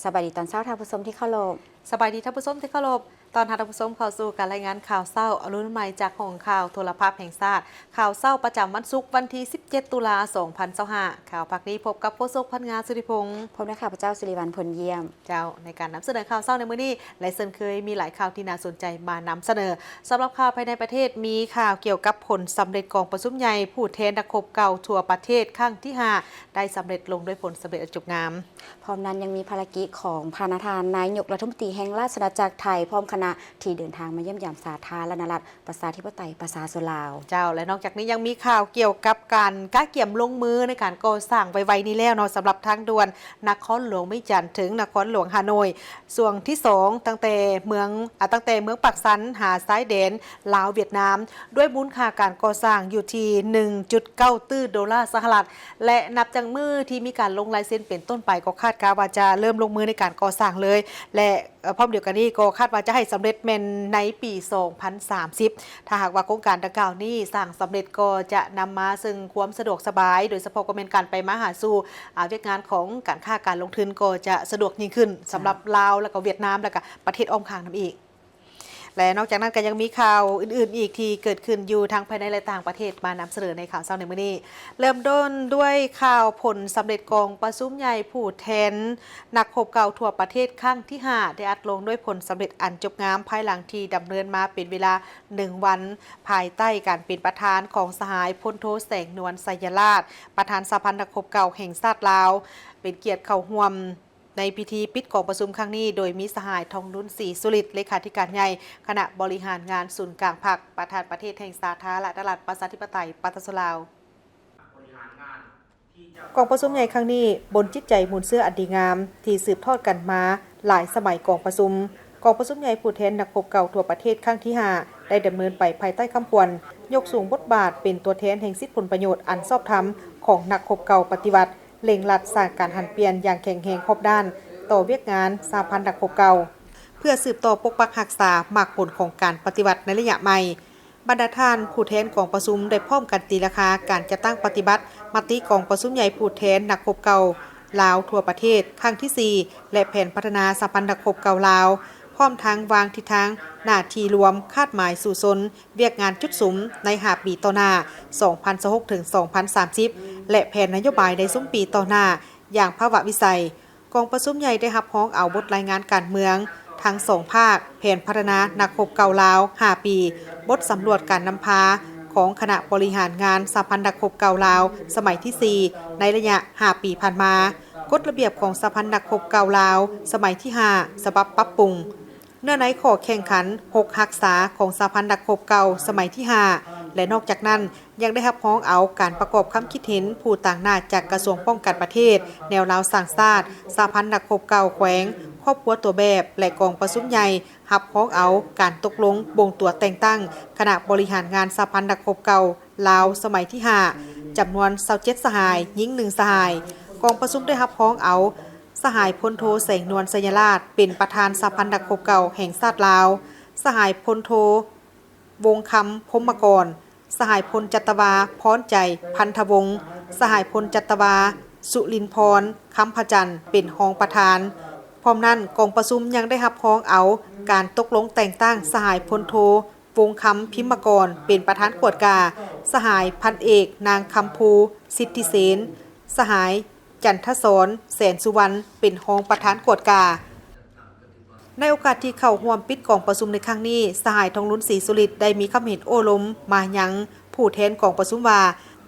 ສະບາຍດີຕອນເຊົ້າ ທ່ານຜູ້ຊົມທີ່ເຄົາລົບ. ສະບາຍດີທ່ານຜູ້ຊົມທີ່ເຄົາລົບ. ຕ້ອນຮັບທ່ານຜູ້ຊົມເຂົ້າສູ່ການລາຍງານຂ່າວເຊົ້າອະລຸນໃໝ່ຈາກຫ້ອງຂ່າວໂທລະພາບແຫ່ງຊາດ. ຂ່າວເຊົ້າປະຈຳວັນສຸກ ວັນທີສິບເຈັດ ຕຸລາ ສອງພັນຊາວຫ້າ. ຂ່າວພາກນີ້ພົບກັບໂຄສົກ ພັນງາ ສຸລິພົງ ພ້ອມດ້ວຍຂ້າພະເຈົ້າ ສຸລິວັນ ພົນຢ້ຽມ. ເຈົ້າ, ໃນການນຳສະເໜີຂ່າວເຊົ້າໃນມື້ນີ້ ແລະ ເຊັ່ນເຄີຍ ມີຫຼາຍຂ່າວທີ່ໜ້າສົນໃຈມານຳສະເໜີ. ສຳລັບຂ່າວພາຍໃນປະເທດ ມີຂ່າວກ່ຽວກັບຜົນສຳເລັດກອງປະຊຸມໃຫຍ່ຜູ້ແທນນັກຮົບເກົ່າທົ່ວປະເທດຄັ້ງທີຫ້າ ໄດ້ສຳເລັດລົງດ້ວຍຜົນສຳເລັດອັນຈົບງາມ. ພ້ອມນັ້ນຍັງມີພາລະກິດຂອງພະນະທ່ານນາຍົກລັດຖະມົນຕີແຫ່ງລາຊະອານາຈັກໄທ ພ້ອມຄະນະ ທີ່ເດີນທາງມາຢ້ຽມຢາມສາທາລະນະລັດ ປະຊາທິປະໄຕ ປະຊາຊົນລາວ. ເຈົ້າ, ແລະ ນອກຈາກນີ້ຍັງມີຂ່າວກ່ຽວກັບການກະກຽມລົງມືໃນການກໍ່ສ້າງໄວໆນີ້ແລ້ວເນາະ, ສຳລັບທາງດ່ວນນະຄອນຫຼວງວຽງຈັນເຖິງນະຄອນຫຼວງຮ່າໂນ້ຍ ຊ່ວງທີສອງ ຕັ້ງແຕ່ເມືອງ ອາ ຕັ້ງແຕ່ເມືອງປາກຊັນຫາຊາຍແດນລາວຫວຽດນາມ ດ້ວຍມູນຄ່າການກໍ່ສ້າງຢູ່ທີ່ໜຶ່ງຈຸດເກົ້າຕື້ໂດລາສະຫະລັດ ແລະ ນັບຈາກມື້ທີ່ມີການລົງລາຍເຊັນເປັນຕົ້ນໄປ ກໍຄາດກະວ່າຈະເລີ່ມລົງມືໃນການກໍ່ສ້າງເລີຍ ແລະ ເອີ ພ້ອມດຽວກັນນີ້ກໍຄາດວ່າຈະໃຫ້ສຳເລັດແມ່ນໃນປີສອງພັນສາມສິບ. ຖ້າຫາກວ່າໂຄງການດັ່ງກ່າວນີ້ສ້າງສຳເລັດ ກໍຈະນຳມາເຊິ່ງຄວາມສະດວກສະບາຍ, ໂດຍສະເພາະກໍແມ່ນການໄປມາຫາສູ່ ອາ ວຽກງານຂອງການຄ້າການລົງທຶນກໍຈະສະດວກຍິ່ງຂຶ້ນ ສຳລັບລາວ ແລະ ກໍຫວຽດນາມ ແລະ ກໍປະເທດອ້ອມຂ້າງນຳອີກ. ແລະ ນອກຈາກນັ້ນກໍຍັງມີຂ່າວອື່ນໆອີກທີ່ເກີດຂຶ້ນຢູ່ທັງພາຍໃນ ແລະ ຕ່າງປະເທດ ມານຳສະເໜີໃນຂ່າວເຊົ້າໃນມື້ນີ້. ເລີ່ມຕົ້ນດ້ວຍຂ່າວຜົນສຳເລັດກອງປະຊຸມໃຫຍ່ຜູ້ແທນນັກຮົບເກົ່າທົ່ວປະເທດຄັ້ງທີຫ້າ ໄດ້ອັດລົງດ້ວຍຜົນສຳເລັດອັນຈົບງາມ ພາຍຫຼັງທີ່ດຳເນີນມາເປັນເວລາໜຶ່ງວັນ ພາຍໃຕ້ການເປັນປະທານຂອງສະຫາຍພົນໂທ ແສງນວນ ໄຊຍະລາດ ປະທານສະຫະພັນນັກຮົບເກົ່າແຫ່ງຊາດລາວ ເປັນກຽດເຂົ້າຮ່ວມ ໃນພິທີປິດກອງປະຊຸມຄັ້ງນີ້ ໂດຍມີສະຫາຍ ທອງລຸນ ສີສຸລິດ ເລຂາທິການໃຫຍ່ຄະນະບໍລິຫານງານສູນກາງພັກ, ປະທານປະເທດແຫ່ງສາທາລະນະລັດ ປະຊາທິປະໄຕ ປະຊາຊົນລາວ. ກອງປະຊຸມໃຫຍ່ຄັ້ງນີ້ ບົນຈິດໃຈມູນເຊື້ອອັນດີງາມ ທີ່ສືບທອດກັນມາຫຼາຍສະໄໝກອງປະຊຸມ. ກອງປະຊຸມໃຫຍ່ຜູ້ແທນນັກຮົບເກົ່າທົ່ວປະເທດຄັ້ງທີຫ້າ ໄດ້ດຳເນີນໄປພາຍໃຕ້ຄຳຂວັນ ຍົກສູງບົດບາດເປັນຕົວແທນແຫ່ງສິດຜົນປະໂຫຍດອັນຊອບທຳຂອງນັກຮົບເກົ່າປະຕິວັດ, ເລັ່ງລັດສ້າງການຫັນປ່ຽນຢ່າງແຂງແຮງຮອບດ້ານຕໍ່ວຽກງານສະຫະພັນນັກຮົບເກົ່າ ເພື່ອສືບຕໍ່ປົກປັກຮັກສາໝາກຜົນຂອງການປະຕິວັດໃນໄລຍະໃໝ່. ບັນດາທ່ານຜູ້ແທນກອງປະຊຸມໄດ້ພ້ອມກັນຕີລາຄາການຈັດຕັ້ງປະຕິບັດມະຕິກອງປະຊຸມໃຫຍ່ຜູ້ແທນນັກຮົບເກົ່າລາວທົ່ວປະເທດຄັ້ງທີສີ່ ແລະ ແຜນພັດທະນາສະຫະພັນນັກຮົບເກົ່າລາວ, ພ້ອມທັງວາງທິດທາງໜ້າທີ່ລວມຄາດໝາຍສູ້ຊົນ ວຽກງານຈຸດສຸມໃນຫ້າປີຕໍ່ໜ້າ ສອງພັນຊາວຫົກ ເຖິງ ສອງພັນສາມສິບ ແລະ ແຜນນະໂຍບາຍໃນຊຸມປີຕໍ່ໜ້າຢ່າງພາວະວິໄສ. ກອງປະຊຸມໃຫຍ່ໄດ້ຮັບຮອງເອົາບົດລາຍງານການເມືອງທັງສອງພາກ, ແຜນພັດທະນານັກຮົບເກົ່າລາວຫ້າປີ, ບົດສຳຫຼວດການນຳພາຂອງຄະນະບໍລິຫານງານສະຫະພັນນັກຮົບເກົ່າລາວສະໄໝທີສີ່ ໃນໄລຍະຫ້າປີຜ່ານມາ, ກົດລະບຽບຂອງສະຫະພັນນັກຮົບເກົ່າລາວສະໄໝທີຫ້າ ສະບັບປັບປຸງ. ເນື້ອໃນຂໍ້ແຂ່ງຂັນຫົກຮັກສາຂອງສະຫະພັນນັກຮົບເກົ່າສະໄໝທີຫ້າ ແລະ ນອກຈາກນັ້ນ ຍັງໄດ້ຮັບຮອງເອົາການປະກອບຄຳຄິດເຫັນຜູ້ຕາງໜ້າຈາກກະຊວງປ້ອງກັນປະເທດ, ແນວລາວສ້າງຊາດ, ສະຫະພັນນັກຮົບເກົ່າແຂວງ, ຄອບຄົວຕົວແບບ ແລະ ກອງປະຊຸມໃຫຍ່ຮັບຮອງເອົາການຕົກລົງບົ່ງຕົວແຕ່ງຕັ້ງຄະນະບໍລິຫານງານສະຫະພັນນັກຮົບເກົ່າ ລາວສະໄໝທີຫ້າ ຈຳນວນຊາວເຈັດສະຫາຍ, ຍິງໜຶ່ງສະຫາຍ. ກອງປະຊຸມໄດ້ຮັບຮອງເອົາສະຫາຍພົນໂທ ແສງນວນ ໄຊຍະລາດ ເປັນປະທານສະຫະພັນນັກຮົບເກົ່າແຫ່ງຊາດລາວ, ສະຫາຍພົນໂທ ວົງຄຳ ພົມມະກອນ, ສະຫາຍພົນຈັດຕະວາ ພອນໃຈ ພັນທະວົງ, ສະຫາຍພົນຈັດຕະວາ ສຸລິນພອນ ຄຳພະຈັນ ເປັນຮອງປະທານ. ພ້ອມນັ້ນ, ກອງປະຊຸມຍັງໄດ້ຮັບຮອງເອົາການຕົກລົງແຕ່ງຕັ້ງສະຫາຍພົນໂທ ວົງຄຳ ພິມມະກອນ ເປັນປະທານກວດກາ, ສະຫາຍພັນເອກ ນາງຄຳພູ ສິດທິເສນ, ສະຫາຍ ຈັນທະສອນ ແສນສຸວັນ ເປັນຮອງປະທານກວດກາ. ໃນໂອກາດທີ່ເຂົ້າຮ່ວມປິດກອງປະຊຸມໃນຄັ້ງນີ້, ສະຫາຍ ທອງລຸນ ສີສຸລິດ ໄດ້ມີຄຳເຫັນໂອ້ລົມມາຍັງຜູ້ແທນກອງປະຊຸມວ່າ,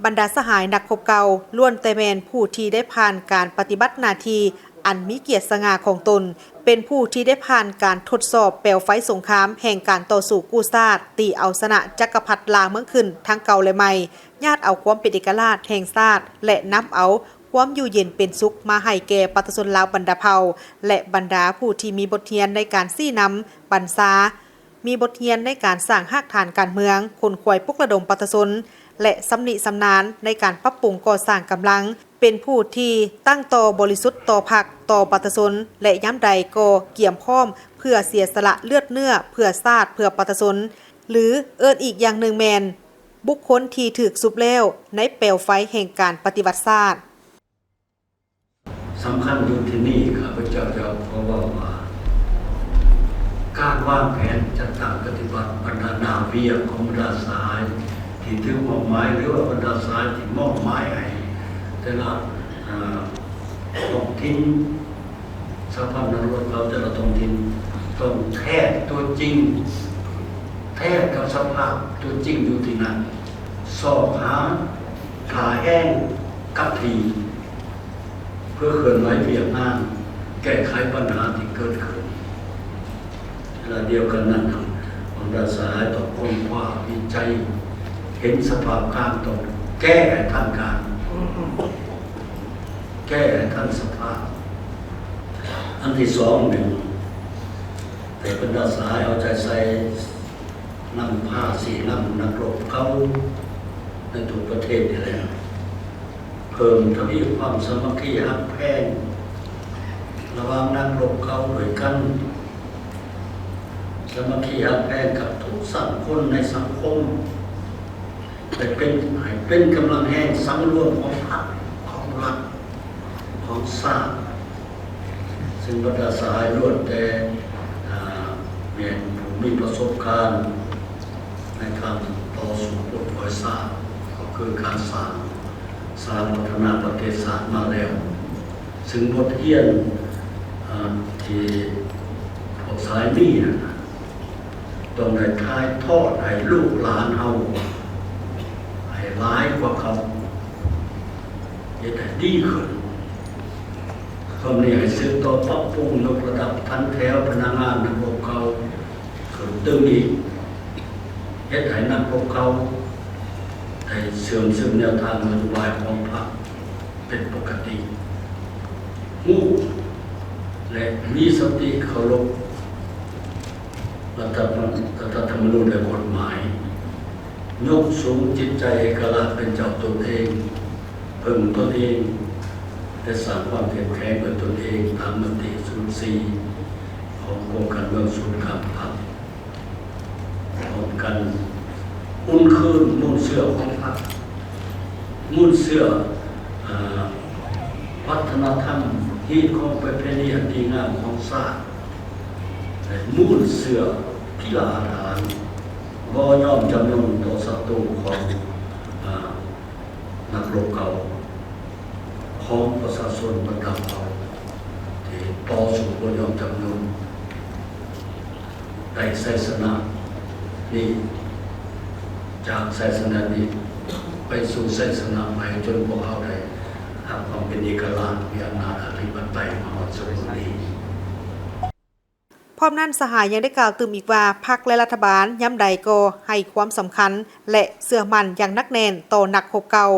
ບັນດາສະຫາຍນັກຮົບເກົ່າ ລ້ວນແຕ່ແມ່ນຜູ້ທີ່ໄດ້ຜ່ານການປະຕິບັດໜ້າທີ່ອັນມີກຽດສະຫງ່າຂອງຕົນ, ເປັນຜູ້ທີ່ໄດ້ຜ່ານການທົດສອບແປວໄຟສົງຄາມແຫ່ງການຕໍ່ສູ້ກູ້ຊາດ, ຕີເອົາຊະນະຈັກກະພັດລ່າເມືອງຂຶ້ນທັງເກົ່າ ແລະ ໃໝ່, ຍາດເອົາຄວາມເປັນເອກະລາດແຫ່ງຊາດ ແລະ ນຳເອົາຄວາມຢູ່ເຢັນເປັນສຸກມາໃຫ້ແກ່ປະຊາຊົນລາວບັນດາເຜົ່າ ແລະ ບັນດາຜູ້ທີ່ມີບົດຮຽນໃນການຊີ້ນຳບັນຊາ, ມີບົດຮຽນໃນການສ້າງຮາກຖານການເມືອງ, ຂົນຂວາຍປຸກລະດົມປະຊາຊົນ ແລະ ຊຳນິຊຳນານໃນການປັບປຸງກໍ່ສ້າງກຳລັງ, ເປັນຜູ້ທີ່ຕັ້ງຕໍ່ບໍລິສຸດຕໍ່ພັກ, ຕໍ່ປະຊາຊົນ ແລະ ຍາມໃດກໍກຽມພ້ອມເພື່ອເສຍສະຫຼະເລືອດເນື້ອເພື່ອຊາດ, ເພື່ອປະຊາຊົນ ຫຼື ເອີ້ນອີກຢ່າງໜຶ່ງແມ່ນ ບຸກຄົນທີ່ຖືກຊຸບແລ້ວໃນແປວໄຟແຫ່ງການປະຕິວັດຊາດ. ສຳຄັນຢູ່ທີ່ນີ້ ຂ້າພະເຈົ້າຈະ ການວາງແຜນຈັດຕັ້ງປະຕິບັດບັນດາໜ້າວຽກຂອງບັນດາສາຍທີ່ຖືກມອບໝາຍ ຫຼືວ່າບັນດາສາຍທີ່ມອບໝາຍໃຫ້ແຕ່ລະ ເອີ່ ທ້ອງຖິ່ນ ສະຫະພັນນັກລົບເກົ່າແຕ່ລະທ້ອງຖິ່ນ ຕ້ອງແທດຕົວຈິງ ແທດກັບສະພາບຕົວຈິງຢູ່ທີ່ນັ້ນ ຊອກຫາທ່າແຮງກັບທີ່ ເພື່ອເຄື່ອນໄຫວວຽກງານແກ້ໄຂບັນຫາທີ່ເກີດຂຶ້ນ. ເວລາດຽວກັນນັ້ນ ບັນດາສາຍຕ້ອງຄົ້ນຄວ້າວິໄຈ ເຫັນສະພາບການ ຕ້ອງແກ້ໃຫ້ທັນການ ແກ້ໃຫ້ທັນສະພາບ. ອັນທີສອງນີ້ ໃຫ້ບັນດາສາຍເອົາໃຈໃສ່ ນຳພາຊີ້ນຳນັກລົບເກົ່າໃນທຸກປະເທດນີ້ແຫຼະ ເພີ່ມທະວີຄວາມສາມັກຄີຮັກແພງລະຫວ່າງນັກລົບເກົ່າດ້ວຍກັນ, ສາມັກຄີຮັກແພງກັບທຸກຊັ້ນຄົນໃນສັງຄົມ ໃຫ້ເປັນ ໃຫ້ເປັນກຳລັງແຮງສັງລວມຂອງພັກ, ຂອງລັດ, ຂອງຊາດ. ຊຶ່ງບັນດາສະຫາຍລ້ວນແຕ່ ອາ ແມ່ນຜູ້ມີປະສົບການໃນການຕໍ່ສູ້ປົດປ່ອຍຊາດ ກໍຄືການສ້າງ, ສ້າງພັດທະນາປະເທດຊາດມາແລ້ວ. ຊຶ່ງບົດຮຽນ ອາ ທີ່ພວກສາຍມີນັ້ນ ຕ້ອງໄດ້ຖ່າຍທອດໃຫ້ລູກຫຼານເຮົາໃຫ້ຫຼາຍກວ່າເກົ່າ ເຮັດໃຫ້ດີຂຶ້ນ. ພ້ອມນີ້ໃຫ້ສືບຕໍ່ປັບປຸງຍົກລະດັບຖັນແຖວພະນັກງານນັກລົບເກົ່າຂຶ້ນຕື່ມອີກ, ເຮັດໃຫ້ນັກລົບເກົ່າໄດ້ເຊື່ອມຊຶມແນວທາງນະໂຍບາຍຂອງພັກເປັນປົກກະຕິ, ຮູ້ ແລະ ມີສະຕິເຄົາລົບ ລັດຖະ ລັດຖະທຳມະນູນ ແລະ ກົດໝາຍ, ຍົກສູງຈິດໃຈເອກະລາດເປັນເຈົ້າຕົນເອງ, ເພິ່ງຕົນເອງ ແລະ ສ້າງຄວາມເຂັ້ມແຂງດ້ວຍຕົນເອງຕາມມະຕິສູນສີ່ຂອງກົມການເມືອງສູນກາງພັກ, ພ້ອມກັນອຸ່ນຄືນມູນເຊື້ອຂອງພັກ, ມູນເຊື້ອ ອາ ວັດທະນະທຳ, ຮີດຄອງປະເພນີອັນດີງາມຂອງຊາດ ແລະ ມູນເຊື້ອພິລະອາຖານ ບໍ່ຍອມຈຳນົນຕໍ່ສັດຕູຂອງ ອາ ນັກລົບເກົ່າ ຂອງປະຊາຊົນບັນດາເຜົ່າ ທີ່ຕໍ່ສູ້ບໍ່ຍອມຈຳນົນ. ໄດ້ໄຊຊະນະນີ້, ຈາກໄຊຊະນະນີ້ໄປສູ່ໄຊຊະນະໃໝ່ ຈົນພວກເຮົາໄດ້ຮັບຄວາມເປັນເອກະລາດ, ມີອຳນາດອະທິປະໄຕມາຮອດຊຸມມື້ນີ້. ພ້ອມນັ້ນ, ສະຫາຍຍັງໄດ້ກ່າວຕື່ມອີກວ່າ, ພັກ ແລະ ລັດຖະບານຍາມໃດກໍໃຫ້ຄວາມສຳຄັນ ແລະ ເຊື່ອໝັ້ນຢ່າງໜັກແໜ້ນຕໍ່ນັກຮົບເກົ່າ.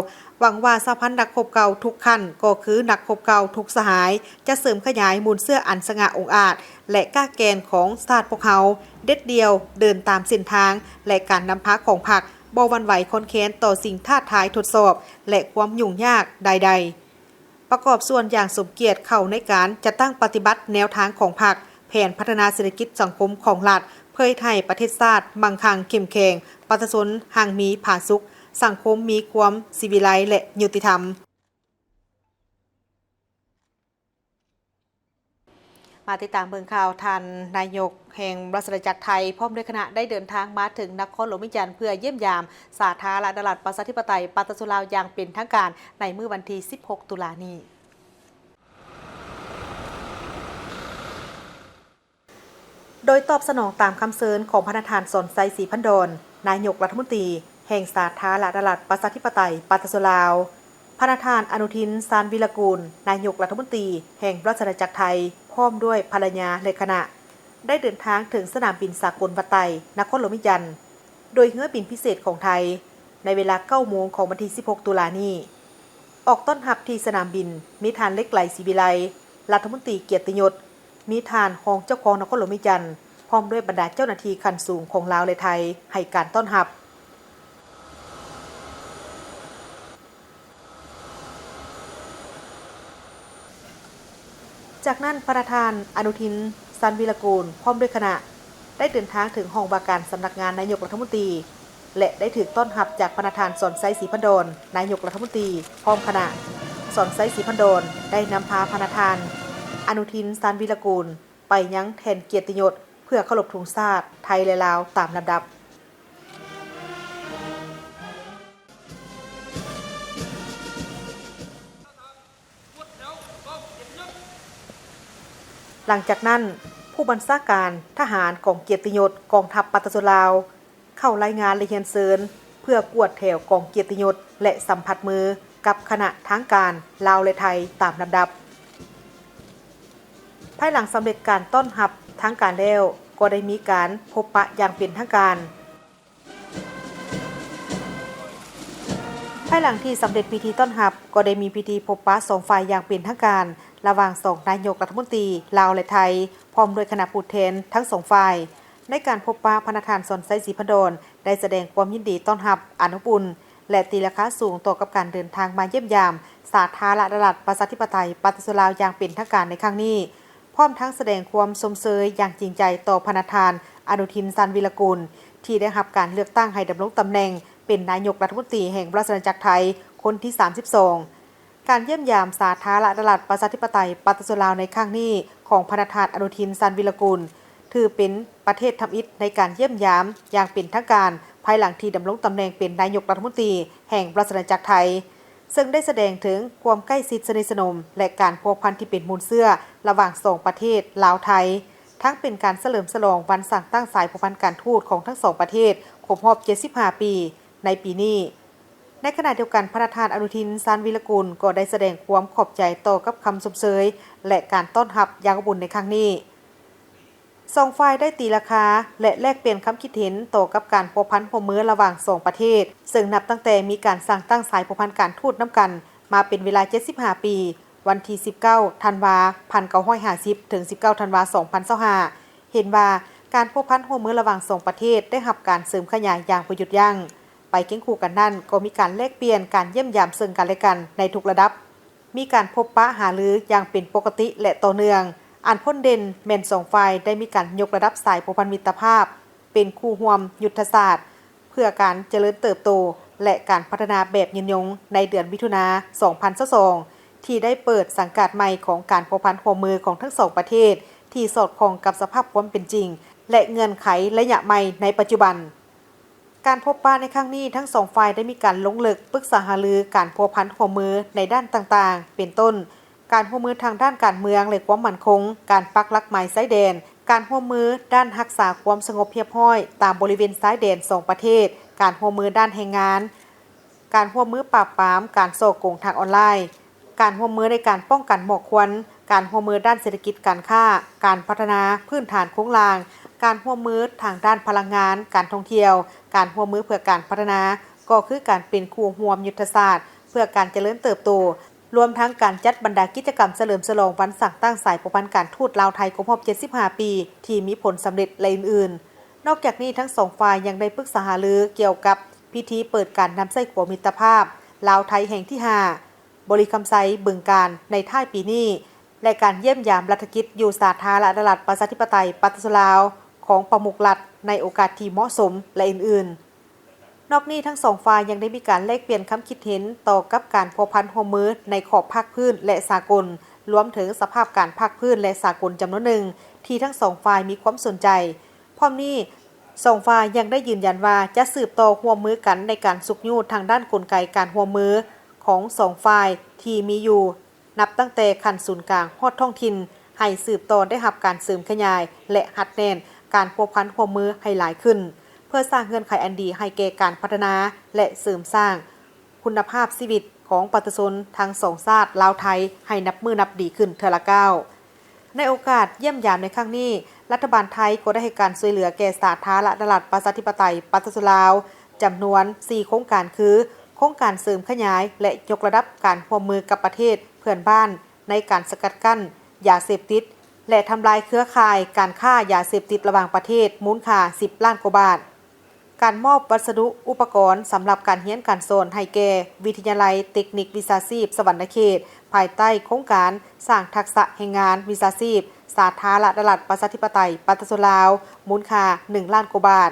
ຫວັງວ່າສະຫະພັນນັກຮົບເກົ່າທຸກຂັ້ນ ກໍຄືນັກຮົບເກົ່າທຸກສະຫາຍ ຈະເສີມຂະຫຍາຍມູນເຊື້ອອັນສະຫງ່າອົງອາດ ແລະ ກ້າແກ່ນຂອງຊາດພວກເຮົາ ເດັດດ່ຽວເດີນຕາມເສັ້ນທາງ ແລະ ການນຳພາຂອງພັກ ບໍ່ຫວັ່ນໄຫວຄອນແຄນຕໍ່ສິ່ງທ້າທາຍທົດສອບ ແລະ ຄວາມຫຍຸ້ງຍາກໃດໆ. ປະກອບສ່ວນຢ່າງສົມກຽດເຂົ້າໃນການຈັດຕັ້ງປະຕິບັດແນວທາງຂອງພັກ, ແຜນພັດທະນາເສດຖະກິດສັງຄົມຂອງລັດ, ເພື່ອເຮັດໃຫ້ປະເທດຊາດມັ່ງຄັ່ງເຂັ້ມແຂງ, ປະຊາຊົນຮັ່ງມີຜາສຸກ, ສັງຄົມມີຄວາມສີວິໄລ ແລະ ຍຸຕິທຳ. ມາຕິດຕາມເບິ່ງຂ່າວ, ທ່ານນາຍົກແຫ່ງລາຊະອານາຈັກໄທ ພ້ອມດ້ວຍຄະນະ ໄດ້ເດີນທາງມາເຖິງນະຄອນຫຼວງວຽງຈັນ ເພື່ອຢ້ຽມຢາມສາທາລະນະລັດ ປະຊາທິປະໄຕ ປະຊາຊົນລາວ ຢ່າງເປັນທາງການ ໃນມື້ວັນທີສິບຫົກ ຕຸລານີ້. ໂດຍຕອບສະໜອງຕາມຄຳເຊີນຂອງພະນະທ່ານ ສອນໄຊ ສີພັນດອນ ນາຍົກລັດຖະມົນຕີແຫ່ງສາທາລະນະລັດ ປະຊາທິປະໄຕ ປະຊາຊົນລາວ, ພະນະທ່ານ ອະນຸທິນ ຊານວີລະກູນ ນາຍົກລັດຖະມົນຕີແຫ່ງລາຊະອານາຈັກໄທ ພ້ອມດ້ວຍພັນລະຍາ ແລະ ຄະນະ ໄດ້ເດີນທາງເຖິງສະໜາມບິນສາກົນວັດໄຕ ນະຄອນຫຼວງວຽງຈັນ ໂດຍເຮືອບິນພິເສດຂອງໄທ ໃນເວລາເກົ້າໂມງຂອງວັນທີສິບຫົກ ຕຸລານີ້. ອອກຕ້ອນຮັບທີ່ສະໜາມບິນ ມີທ່ານ ເລັກໄຫຼ ສີວິໄລ ລັດຖະມົນຕີກຽດຕິຍົດ, ມີທ່ານຮອງເຈົ້າຄອງນະຄອນຫຼວງວຽງຈັນ ພ້ອມດ້ວຍບັນດາເຈົ້າໜ້າທີ່ຂັ້ນສູງຂອງລາວ ແລະ ໄທ ໃຫ້ການຕ້ອນຮັບ. ຈາກນັ້ນ, ພະນະທ່ານ ອະນຸທິນ ຊານວີລະກູນ ພ້ອມດ້ວຍຄະນະ ໄດ້ເດີນທາງເຖິງຫ້ອງວ່າການສຳນັກງານນາຍົກລັດຖະມົນຕີ ແລະ ໄດ້ຖືກຕ້ອນຮັບຈາກພະນະທ່ານ ສອນໄຊ ສີພັນດອນ ນາຍົກລັດຖະມົນຕີ ພ້ອມຄະນະ. ສອນໄຊ ສີພັນດອນ ໄດ້ນຳພາພະນະທ່ານ ອະນຸທິນ ຊານວີລະກູນ ໄປຍັງແທ່ນກຽດຕິຍົດ ເພື່ອເຄົາລົບທຸງຊາດໄທ ແລະ ລາວຕາມລຳດັບ. ຫຼັງຈາກນັ້ນ, ຜູ້ບັນຊາການທະຫານກອງກຽດຕິຍົດກອງທັບປະຊາຊົນລາວ ເຂົ້າລາຍງານ ແລະ ຮຽນເຊີນ ເພື່ອກວດແຖວກອງກຽດຕິຍົດ ແລະ ສຳຜັດມືກັບຄະນະທາງການລາວ ແລະ ໄທຕາມລຳດັບ. ພາຍຫຼັງສຳເລັດການຕ້ອນຮັບທາງການແລ້ວ, ກໍໄດ້ມີການພົບປະຢ່າງເປັນທາງການ. ພາຍຫຼັງທີ່ສຳເລັດພິທີຕ້ອນຮັບ, ກໍໄດ້ມີພິທີພົບປະສອງຝ່າຍຢ່າງເປັນທາງການ ລະຫວ່າງສອງນາຍົກລັດຖະມົນຕີລາວ ແລະ ໄທ, ພ້ອມດ້ວຍຄະນະຜູ້ແທນທັງສອງຝ່າຍ. ໃນການພົບປະ, ພະນະທ່ານ ສອນໄຊ ສີພັນດອນ ໄດ້ສະແດງຄວາມຍິນດີຕ້ອນຮັບອັນອົບອຸ່ນ ແລະ ຕີລາຄາສູງຕໍ່ກັບການເດີນທາງມາຢ້ຽມຢາມສາທາລະນະລັດ ປະຊາທິປະໄຕ ປະຊາຊົນລາວຢ່າງເປັນທາງການໃນຄັ້ງນີ້, ພ້ອມທັງສະແດງຄວາມຊົມເຊີຍຢ່າງຈິງໃຈຕໍ່ພະນະທ່ານ ອະນຸທິນ ຊານວີລະກຸນ ທີ່ໄດ້ຮັບການເລືອກຕັ້ງໃຫ້ດຳລົງຕຳແໜ່ງເປັນນາຍົກລັດຖະມົນຕີແຫ່ງລາຊະອານາຈັກໄທຄົນທີສາມສິບສອງ. ການຢ້ຽມຢາມສາທາລະນະລັດ ປະຊາທິປະໄຕ ປະຊາຊົນລາວໃນຄັ້ງນີ້ຂອງພະນະທ່ານ ອະນຸທິນ ຊານວີລະກຸນ ຖືເປັນປະເທດທຳອິດໃນການຢ້ຽມຢາມຢ່າງເປັນທາງການ ພາຍຫຼັງທີ່ດຳລົງຕຳແໜ່ງເປັນນາຍົກລັດຖະມົນຕີແຫ່ງລາຊະອານາຈັກໄທ, ເຊິ່ງໄດ້ສະແດງເຖິງຄວາມໃກ້ຊິດສະໜິດສະໜົມ ແລະ ການພົວພັນທີ່ເປັນມູນເຊື້ອລະຫວ່າງສອງປະເທດລາວ-ໄທ, ທັງເປັນການສະເຫຼີມສະຫຼອງວັນສ້າງຕັ້ງສາຍພົວພັນການທູດຂອງທັງສອງປະເທດຄົບຮອບເຈັດສິບຫ້າປີໃນປີນີ້. ໃນຂະນະດຽວກັນ, ພະນະທ່ານ ອະນຸທິນ ຊານວີລະກຸນ ກໍໄດ້ສະແດງຄວາມຂອບໃຈຕໍ່ກັບຄຳຊົມເຊີຍ ແລະ ການຕ້ອນຮັບຢ່າງອົບອຸ່ນໃນຄັ້ງນີ້. ສອງຝ່າຍໄດ້ຕີລາຄາ ແລະ ແລກປ່ຽນຄຳຄິດເຫັນຕໍ່ກັບການພົວພັນຮ່ວມມືລະຫວ່າງສອງປະເທດ, ເຊິ່ງນັບຕັ້ງແຕ່ມີການສ້າງຕັ້ງສາຍພົວພັນການທູດນຳກັນມາເປັນເວລາເຈັດສິບຫ້າປີ, ວັນທີສິບເກົ້າ ທັນວາ ພັນເກົ້າຮ້ອຍຫ້າສິບ ເຖິງ ສິບເກົ້າ ທັນວາ ສອງພັນຊາວຫ້າ ເຫັນວ່າການພົວພັນຮ່ວມມືລະຫວ່າງສອງປະເທດໄດ້ຮັບການເສີມຂະຫຍາຍຢ່າງບໍ່ຢຸດຢັ້ງ. ໄປຄຽງຄູ່ກັນນັ້ນ, ກໍມີການແລກປ່ຽນການຢ້ຽມຢາມເຊິ່ງກັນ ແລະ ກັນໃນທຸກລະດັບ, ມີການພົບປະຫາລືຢ່າງເປັນປົກກະຕິ ແລະ ຕໍ່ເນື່ອງ. ອັນພົ້ນເດັ່ນແມ່ນສອງຝ່າຍໄດ້ມີການຍົກລະດັບສາຍພົວພັນມິດຕະພາບເປັນຄູ່ຮ່ວມຍຸດທະສາດ ເພື່ອການຈະເລີນເຕີບໂຕ ແລະ ການພັດທະນາແບບຍືນຍົງໃນເດືອນມິຖຸນາ ສອງພັນຊາວສອງ ທີ່ໄດ້ເປີດສັງກາດໃໝ່ຂອງການພົວພັນຮ່ວມມືຂອງທັງສອງປະເທດ ທີ່ສອດຄ່ອງກັບສະພາບຄວາມເປັນຈິງ ແລະ ເງື່ອນໄຂໄລຍະໃໝ່ໃນປັດຈຸບັນ. ການພົບປະໃນຄັ້ງນີ້, ທັງສອງຝ່າຍໄດ້ມີການລົງເລິກປຶກສາຫາລືການພົວພັນຮ່ວມມືໃນດ້ານຕ່າງໆ ເປັນຕົ້ນ ການຮ່ວມມືທາງດ້ານການເມືອງ ແລະ ຄວາມໝັ້ນຄົງ, ການປັກຫຼັກໝາຍຊາຍແດນ, ການຮ່ວມມືດ້ານຮັກສາຄວາມສະຫງົບຮຽບຮ້ອຍຕາມບໍລິເວນຊາຍແດນສອງປະເທດ, ການຮ່ວມມືດ້ານແຮງງານ, ການຮ່ວມມືປາບປາມການສໍ້ໂກງທາງອອນລາຍ, ການຮ່ວມມືໃນການປ້ອງກັນໝອກຄວັນ, ການຮ່ວມມືດ້ານເສດຖະກິດການຄ້າ, ການພັດທະນາພື້ນຖານໂຄງລ່າງ, ການຮ່ວມມືທາງດ້ານພະລັງງານ, ການທ່ອງທ່ຽວ, ການຮ່ວມມືເພື່ອການພັດທະນາ, ກໍຄືການເປັນຄູ່ຮ່ວມຍຸດທະສາດເພື່ອການຈະເລີນເຕີບໂຕ, ລວມທັງການຈັດບັນດາກິດຈະກຳສະເຫຼີມສະຫຼອງວັນສ້າງຕັ້ງສາຍພົວພັນການທູດລາວ-ໄທຄົບຮອບເຈັດສິບຫ້າປີ ທີ່ມີຜົນສຳເລັດ ແລະ ອື່ນໆ. ນອກຈາກນີ້, ທັງສອງຝ່າຍຍັງໄດ້ປຶກສາຫາລືກ່ຽວກັບພິທີເປີດການນຳໃຊ້ຂົວມິດຕະພາບລາວ-ໄທແຫ່ງທີຫ້າ ບໍລິຄຳໄຊ ບຶງການ ໃນທ້າຍປີນີ້ ແລະ ການຢ້ຽມຢາມລັດຖະກິດຢູ່ສາທາລະນະລັດ ປະຊາທິປະໄຕ ປະຊາຊົນລາວ ຂອງປະມຸກລັດ ໃນໂອກາດທີ່ເໝາະສົມ ແລະ ອື່ນໆ. ນອກນີ້, ທັງສອງຝ່າຍຍັງໄດ້ມີການແລກປ່ຽນຄຳຄິດເຫັນຕໍ່ກັບການພົວພັນຮ່ວມມືໃນຂອບພາກພື້ນ ແລະ ສາກົນ, ລວມເຖິງສະພາບການພາກພື້ນ ແລະ ສາກົນຈຳນວນໜຶ່ງ ທີ່ທັງສອງຝ່າຍມີຄວາມສົນໃຈ. ພ້ອມນີ້, ສອງຝ່າຍຍັງໄດ້ຢືນຢັນວ່າຈະສືບຕໍ່ຮ່ວມມືກັນໃນການຊຸກຍູ້ທາງດ້ານກົນໄກການຮ່ວມມືຂອງສອງຝ່າຍທີ່ມີຢູ່ ນັບຕັ້ງແຕ່ຂັ້ນສູນກາງຮອດທ້ອງຖິ່ນ ໃຫ້ສືບຕໍ່ໄດ້ຮັບການເສີມຂະຫຍາຍ ແລະ ຮັດແໜ້ນການພົວພັນຮ່ວມມືໃຫ້ຫຼາຍຂຶ້ນ, ເພື່ອສ້າງເງື່ອນໄຂອັນດີໃຫ້ແກ່ການພັດທະນາ ແລະ ເສີມສ້າງຄຸນນະພາບຊີວິດຂອງປະຊາຊົນທັງສອງຊາດລາວ-ໄທ ໃຫ້ນັບມື້ນັບດີຂຶ້ນເທື່ອລະກ້າວ. ໃນໂອກາດຢ້ຽມຢາມໃນຄັ້ງນີ້, ລັດຖະບານໄທກໍໄດ້ໃຫ້ການຊ່ວຍເຫຼືອແກ່ສາທາລະນະລັດ ປະຊາທິປະໄຕ ປະຊາຊົນລາວ ຈຳນວນສີ່ໂຄງການ ຄື ໂຄງການເສີມຂະຫຍາຍ ແລະ ຍົກລະດັບການຮ່ວມມືກັບປະເທດເພື່ອນບ້ານ ໃນການສະກັດກັ້ນຢາເສບຕິດ ແລະ ທຳລາຍເຄືອຂ່າຍການຄ້າຢາເສບຕິດລະຫວ່າງປະເທດ ມູນຄ່າສິບລ້ານກວ່າບາດ, ການມອບວັດສະດຸອຸປະກອນສຳລັບການຮຽນການສອນໃຫ້ແກ່ວິທະຍາໄລເຕັກນິກວິຊາຊີບສະຫວັນນະເຂດ ພາຍໃຕ້ໂຄງການສ້າງທັກສະແຮງງານວິຊາຊີບ ສາທາລະນະລັດ ປະຊາທິປະໄຕ ປະຊາຊົນລາວ ມູນຄ່າໜຶ່ງລ້ານກວ່າບາດ,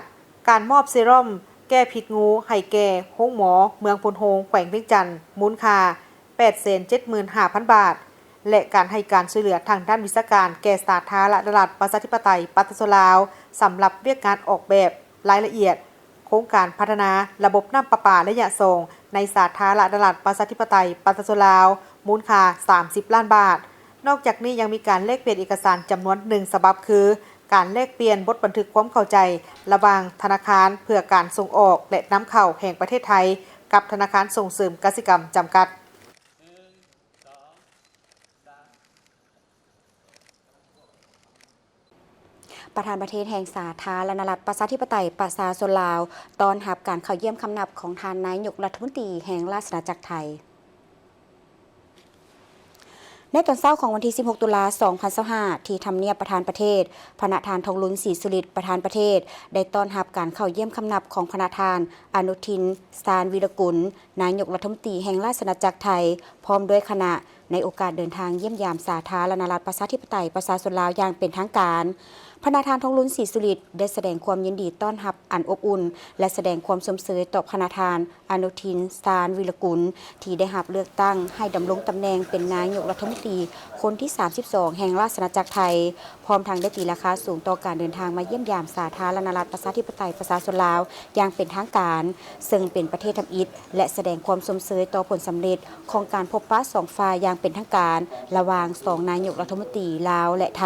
ການມອບເຊຣອມແກ້ພິດງູໃຫ້ແກ່ໂຮງໝໍເມືອງໂພນໂຮງ ແຂວງວຽງຈັນ ມູນຄ່າ ແປດແສນເຈັດໝື່ນຫ້າພັນບາດ, ແລະ ການໃຫ້ການຊ່ວຍເຫຼືອທາງດ້ານວິຊາການແກ່ສາທາລະນະລັດ ປະຊາທິປະໄຕ ປະຊາຊົນລາວ ສຳລັບວຽກງານອອກແບບລາຍລະອຽດໂຄງການພັດທະນາລະບົບນ້ຳປະປາໄລຍະສອງ ໃນສາທາລະນະລັດ ປະຊາທິປະໄຕ ປະຊາຊົນລາວ ມູນຄ່າສາມສິບລ້ານບາດ. ນອກຈາກນີ້ຍັງມີການແລກປ່ຽນເອກະສານຈຳນວນໜຶ່ງສະບັບ ຄື ການແລກປ່ຽນບົດບັນທຶກຄວາມເຂົ້າໃຈລະຫວ່າງທະນາຄານເພື່ອການສົ່ງອອກ ແລະ ນຳເຂົ້າແຫ່ງປະເທດໄທ ກັບທະນາຄານສົ່ງເສີມກະສິກຳຈຳກັດ. ປະທານປະເທດແຫ່ງສາທາລະນະລັດ ປະຊາທິປະໄຕ ປະຊາຊົນລາວ ຕ້ອນຮັບການເຂົ້າຢ້ຽມຄຳນັບຂອງທ່ານນາຍົກລັດຖະມົນຕີແຫ່ງລາຊະອານາຈັກໄທ. ໃນຕອນເຊົ້າຂອງວັນທີສິບຫົກ ຕຸລາ ສອງພັນຊາວຫ້າ ທີ່ທຳນຽບປະທານປະເທດ, ພະນະທ່ານ ທອງລຸນ ສີສຸລິດ ປະທານປະເທດ ໄດ້ຕ້ອນຮັບການເຂົ້າຢ້ຽມຄຳນັບຂອງພະນະທ່ານ ອະນຸທິນ ຊານວີລະກຸນ ນາຍົກລັດຖະມົນຕີແຫ່ງລາຊະອານາຈັກໄທ ພ້ອມດ້ວຍຄະນະ ໃນໂອກາດເດີນທາງຢ້ຽມຢາມສາທາລະນະລັດ ປະຊາທິປະໄຕ ປະຊາຊົນລາວຢ່າງເປັນທາງການ. ພະນະທ່ານ ທອງລຸນ ສີສຸລິດ ໄດ້ສະແດງຄວາມຍິນດີຕ້ອນຮັບອັນອົບອຸ່ນ ແລະ ສະແດງຄວາມຊົມເຊີຍຕໍ່ພະນະທ່ານ ອະນຸທິນ ຊານວີລະກຸນ ທີ່ໄດ້ຮັບເລືອກຕັ້ງໃຫ້ດຳລົງຕຳແໜ່ງເປັນນາຍົກລັດຖະມົນຕີຄົນທີສາມສິບສອງ ແຫ່ງລາຊະອານາຈັກໄທ, ພ້ອມທັງໄດ້ຕີລາຄາສູງຕໍ່ການເດີນທາງມາຢ້ຽມຢາມສາທາລະນະລັດ ປະຊາທິປະໄຕ ປະຊາຊົນລາວຢ່າງເປັນທາງການ, ເຊິ່ງເປັນປະເທດທຳອິດ ແລະ ສະແດງຄວາມຊົມເຊີຍຕໍ່ຜົນສຳເລັດຂອງການພົບປະສອງຝ່າຍຢ່າງເປັນທາງການ ລະຫວ່າງສອງນາຍົກລັດຖະມົນຕີລາວ ແລະ ໄທ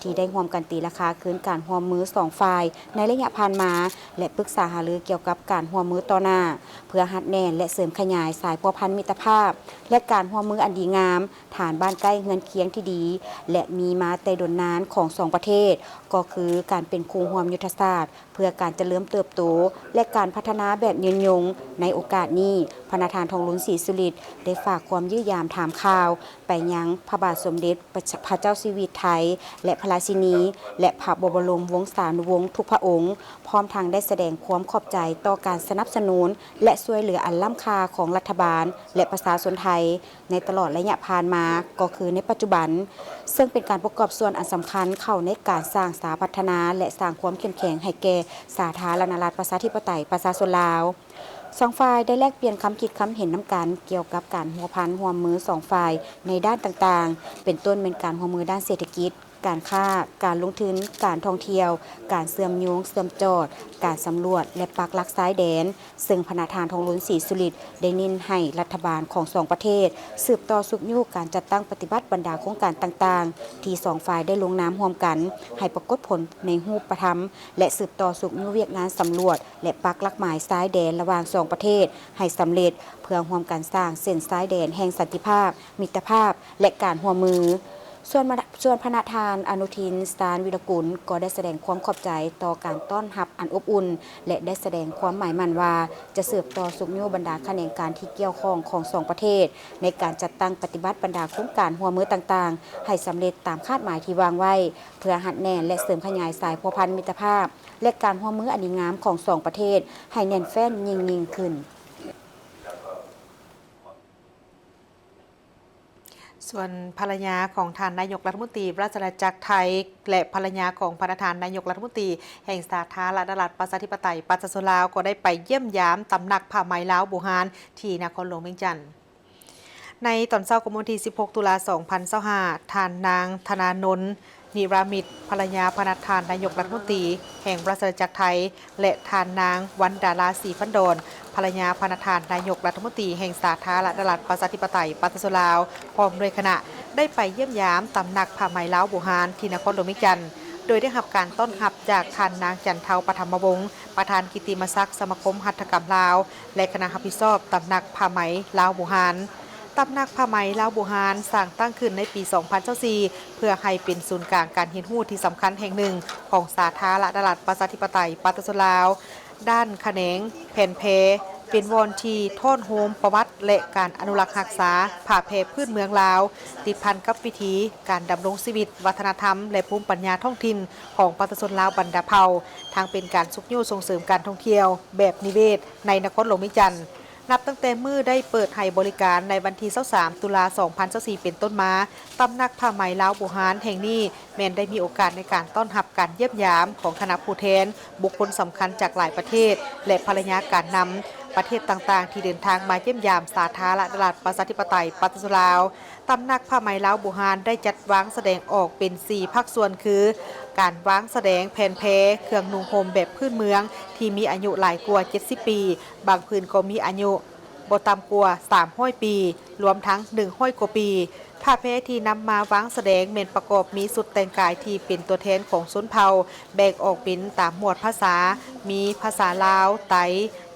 ທີ່ໄດ້ຮ່ວມກັນຕີລາຄາຄືນການຮ່ວມມືສອງຝ່າຍໃນໄລຍະຜ່ານມາ ແລະ ປຶກສາຫາລືກ່ຽວກັບການຮ່ວມມືຕໍ່ໜ້າ ເພື່ອຮັດແໜ້ນ ແລະ ເສີມຂະຫຍາຍສາຍພົວພັນມິດຕະພາບ ແລະ ການຮ່ວມມືອັນດີງາມ, ຖານບ້ານໃກ້ເຮືອນຄຽງທີ່ດີ ແລະ ມີມາແຕ່ດົນນານຂອງສອງປະເທດ ກໍຄືການເປັນຄູ່ຮ່ວມຍຸດທະສາດ ເພື່ອການຈະເລີນເຕີບໂຕ ແລະ ການພັດທະນາແບບຍືນຍົງ. ໃນໂອກາດນີ້, ພະນະທ່ານ ທອງລຸນ ສີສຸລິດ ໄດ້ຝາກຄວາມຢ້ຽມຢາມຖາມຂ່າວໄປຍັງພະບາດສົມເດັດ ພະເຈົ້າຊີວິດໄທ ແລະ ພະລາຊິນີ ແລະ ພະບໍ ບໍລົມວົງສານຸວົງທຸກພະອົງ, ພ້ອມທັງໄດ້ສະແດງຄວາມຂອບໃຈຕໍ່ການສະໜັບສະໜູນ ແລະ ຊ່ວຍເຫຼືອອັນລ້ຳຄ່າຂອງລັດຖະບານ ແລະ ປະຊາຊົນໄທ ໃນຕະຫຼອດໄລຍະຜ່ານມາ ກໍຄືໃນປັດຈຸບັນ, ເຊິ່ງເປັນການປະກອບສ່ວນອັນສຳຄັນເຂົ້າໃນການສ້າງສາພັດທະນາ ແລະ ສ້າງຄວາມເຂັ້ມແຂງໃຫ້ແກ່ສາທາລະນະລັດ ປະຊາທິປະໄຕ ປະຊາຊົນລາວ. ສອງຝ່າຍໄດ້ແລກປ່ຽນຄຳຄິດຄຳເຫັນນຳກັນກ່ຽວກັບການພົວພັນຮ່ວມມືສອງຝ່າຍໃນດ້ານຕ່າງໆ, ເປັນຕົ້ນແມ່ນການຮ່ວມມືດ້ານເສດຖະກິດ, ການຄ້າ, ການລົງທຶນ, ການທ່ອງທ່ຽວ, ການເຊື່ອມໂຍງເຊື່ອມຈອດ, ການສຳຫຼວດ ແລະ ປັກຫຼັກຊາຍແດນ, ເຊິ່ງພະນະທ່ານ ທອງລຸນ ສີສຸລິດ ໄດ້ເນັ້ນໃຫ້ລັດຖະບານຂອງສອງປະເທດ ສືບຕໍ່ຊຸກຍູ້ການຈັດຕັ້ງປະຕິບັດບັນດາໂຄງການຕ່າງໆ ທີ່ສອງຝ່າຍໄດ້ລົງນາມຮ່ວມກັນ ໃຫ້ປາກົດຜົນໃນຮູບປະທຳ ແລະ ສືບຕໍ່ຊຸກຍູ້ວຽກງານສຳຫຼວດ ແລະ ປັກຫຼັກໝາຍຊາຍແດນລະຫວ່າງສອງປະເທດໃຫ້ສຳເລັດ ເພື່ອຮ່ວມກັນສ້າງເສັ້ນຊາຍແດນແຫ່ງສັນຕິພາບ, ມິດຕະພາບ ແລະ ການຮ່ວມມື. ສ່ວນມະ ສ່ວນພະນະທ່ານ ອະນຸທິນ ຊານວິລະກຸນ ກໍໄດ້ສະແດງຄວາມຂອບໃຈຕໍ່ການຕ້ອນຮັບອັນອົບອຸ່ນ ແລະ ໄດ້ສະແດງຄວາມໝາຍໝັ້ນວ່າ ຈະສືບຕໍ່ຊຸກຍູ້ບັນດາຂະແໜງການທີ່ກ່ຽວຂ້ອງຂອງສອງປະເທດ ໃນການຈັດຕັ້ງປະຕິບັດບັນດາໂຄງການຮ່ວມມືຕ່າງໆ ໃຫ້ສຳເລັດຕາມຄາດໝາຍທີ່ວາງໄວ້ ເພື່ອຮັດແໜ້ນ ແລະ ເສີມຂະຫຍາຍສາຍພົວພັນມິດຕະພາບ ແລະ ການຮ່ວມມືອັນດີງາມຂອງສອງປະເທດ ໃຫ້ແໜ້ນແຟ້ນຍິ່ງໆຂຶ້ນ. ສ່ວນພັນລະຍາຂອງທ່ານນາຍົກລັດຖະມົນຕີລາຊະອານາຈັກໄທ ແລະ ພັນລະຍາຂອງພະນະທ່ານນາຍົກລັດຖະມົນຕີແຫ່ງສາທາລະນະລັດ ປະຊາທິປະໄຕ ປະຊາຊົນລາວ ກໍໄດ້ໄປຢ້ຽມຢາມຕຳໜັກຜ້າໄໝລາວບູຮານ ທີ່ນະຄອນຫຼວງວຽງຈັນ. ໃນຕອນເຊົ້າຂອງວັນທີສິບຫົກ ຕຸລາ ສອງພັນຊາວຫ້າ ທ່ານນາງ ທະນານົນ ນິລາມິດ ພັນລະຍາພະນະທ່ານນາຍົກລັດຖະມົນຕີແຫ່ງລາຊະອານາຈັກໄທ ແລະ ທ່ານນາງ ວັນດາລາ ສີພັນດອນ ພັນລະຍາພະນະທ່ານນາຍົກລັດຖະມົນຕີແຫ່ງສາທາລະນະລັດ ປະຊາທິປະໄຕ ປະຊາຊົນລາວ ພ້ອມດ້ວຍຄະນະ ໄດ້ໄປຢ້ຽມຢາມຕຳໜັກຜ້າໄໝລາວບູຮານ ທີ່ນະຄອນຫຼວງວຽງຈັນ ໂດຍໄດ້ຮັບການຕ້ອນຮັບຈາກທ່ານນາງ ຈັນເທົາ ປະຖຳມະວົງ ປະທານກິດຕິມະສັກສະມາຄົມຫັດຖະກຳລາວ ແລະ ຄະນະຮັບຜິດຊອບຕຳໜັກຜ້າໄໝລາວບູຮານ. ຕຳໜັກຜ້າໄໝລາວບູຮານສ້າງຕັ້ງຂຶ້ນໃນປີສອງພັນຊາວສີ່ ເພື່ອໃຫ້ເປັນສູນກາງການຮຽນຮູ້ທີ່ສຳຄັນແຫ່ງໜຶ່ງຂອງສາທາລະນະລັດ ປະຊາທິປະໄຕ ປະຊາຊົນລາວ ດ້ານຂະແໜງແຜນແພ ເປັນບ່ອນທີ່ທ້ອນໂຮມປະຫວັດ ແລະ ການອະນຸລັກຮັກສາຜ້າແພພື້ນເມືອງລາວ ຕິດພັນກັບວິຖີການດຳລົງຊີວິດ, ວັດທະນະທຳ ແລະ ພູມປັນຍາທ້ອງຖິ່ນຂອງປະຊາຊົນລາວບັນດາເຜົ່າ, ທັງເປັນການຊຸກຍູ້ສົ່ງເສີມການທ່ອງທ່ຽວແບບນິເວດໃນນະຄອນຫຼວງວຽງຈັນ. ນັບຕັ້ງແຕ່ມື້ໄດ້ເປີດໃຫ້ບໍລິການໃນວັນທີຊາວສາມ ຕຸລາ ສອງພັນຊາວສີ່ ເປັນຕົ້ນມາ, ຕຳໜັກຜ້າໄໝລາວບູຮານແຫ່ງນີ້ ແມ່ນໄດ້ມີໂອກາດໃນການຕ້ອນຮັບການຢ້ຽມຢາມຂອງຄະນະຜູ້ແທນ ບຸກຄົນສຳຄັນຈາກຫຼາຍປະເທດ ແລະ ພັນລະຍາການນຳ ປະເທດຕ່າງໆ ທີ່ເດີນທາງມາຢ້ຽມຢາມສາທາລະນະລັດ ປະຊາທິປະໄຕ ປະຊາຊົນລາວ. ຕຳໜັກຜ້າໄໝລາວບູຮານໄດ້ຈັດວາງສະແດງອອກເປັນສີ່ພາກສ່ວນ ຄື ການວາງສະແດງແຜ່ນແພ ເຄື່ອງນຸ່ງຫົ່ມແບບພື້ນເມືອງທີ່ມີອາຍຸຫຼາຍກວ່າເຈັດສິບປີ, ບາງຜືນກໍມີອາຍຸບໍ່ຕ່ຳກວ່າສາມຮ້ອຍປີ, ລວມທັງໜຶ່ງຮ້ອຍກວ່າປີ. ຜ້າແພທີ່ນຳມາວາງສະແດງແມ່ນປະກອບມີຊຸດແຕ່ງກາຍທີ່ເປັນຕົວແທນຂອງຊົນເຜົ່າ, ແບ່ງອອກເປັນຕາມໝວດພາສາ, ມີພາສາລາວ, ໄຕ,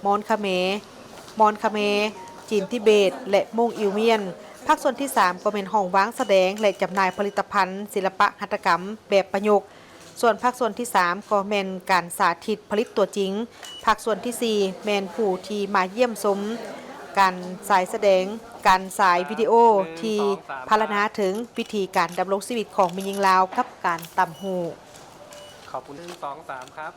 ມອນຂະແມ, ມອນຂະແມ, ຈີນທິເບດ ແລະ ມົ້ງອິວມຽນ. ພາກສ່ວນທີສາມກໍແມ່ນຫ້ອງວາງສະແດງ ແລະ ຈຳໜ່າຍຜະລິດຕະພັນສິລະປະຫັດຖະກຳແບບປະຍຸກ. ສ່ວນພາກສ່ວນທີສາມກໍແມ່ນການສາທິດຜະລິດຕົວຈິງ. ພາກສ່ວນທີສີ່ແມ່ນຜູ້ທີ່ມາຢ້ຽມຊົມການສາຍສະແດງ, ການສາຍວິດີໂອທີ່ພັນລະນາເຖິງວິທີການດຳລົງຊີວິດຂອງແມ່ຍິງລາວກັບການຕ່ຳຫູກ. ຂອບຄຸນ ໜຶ່ງ ສອງ ສາມ ຄັບ.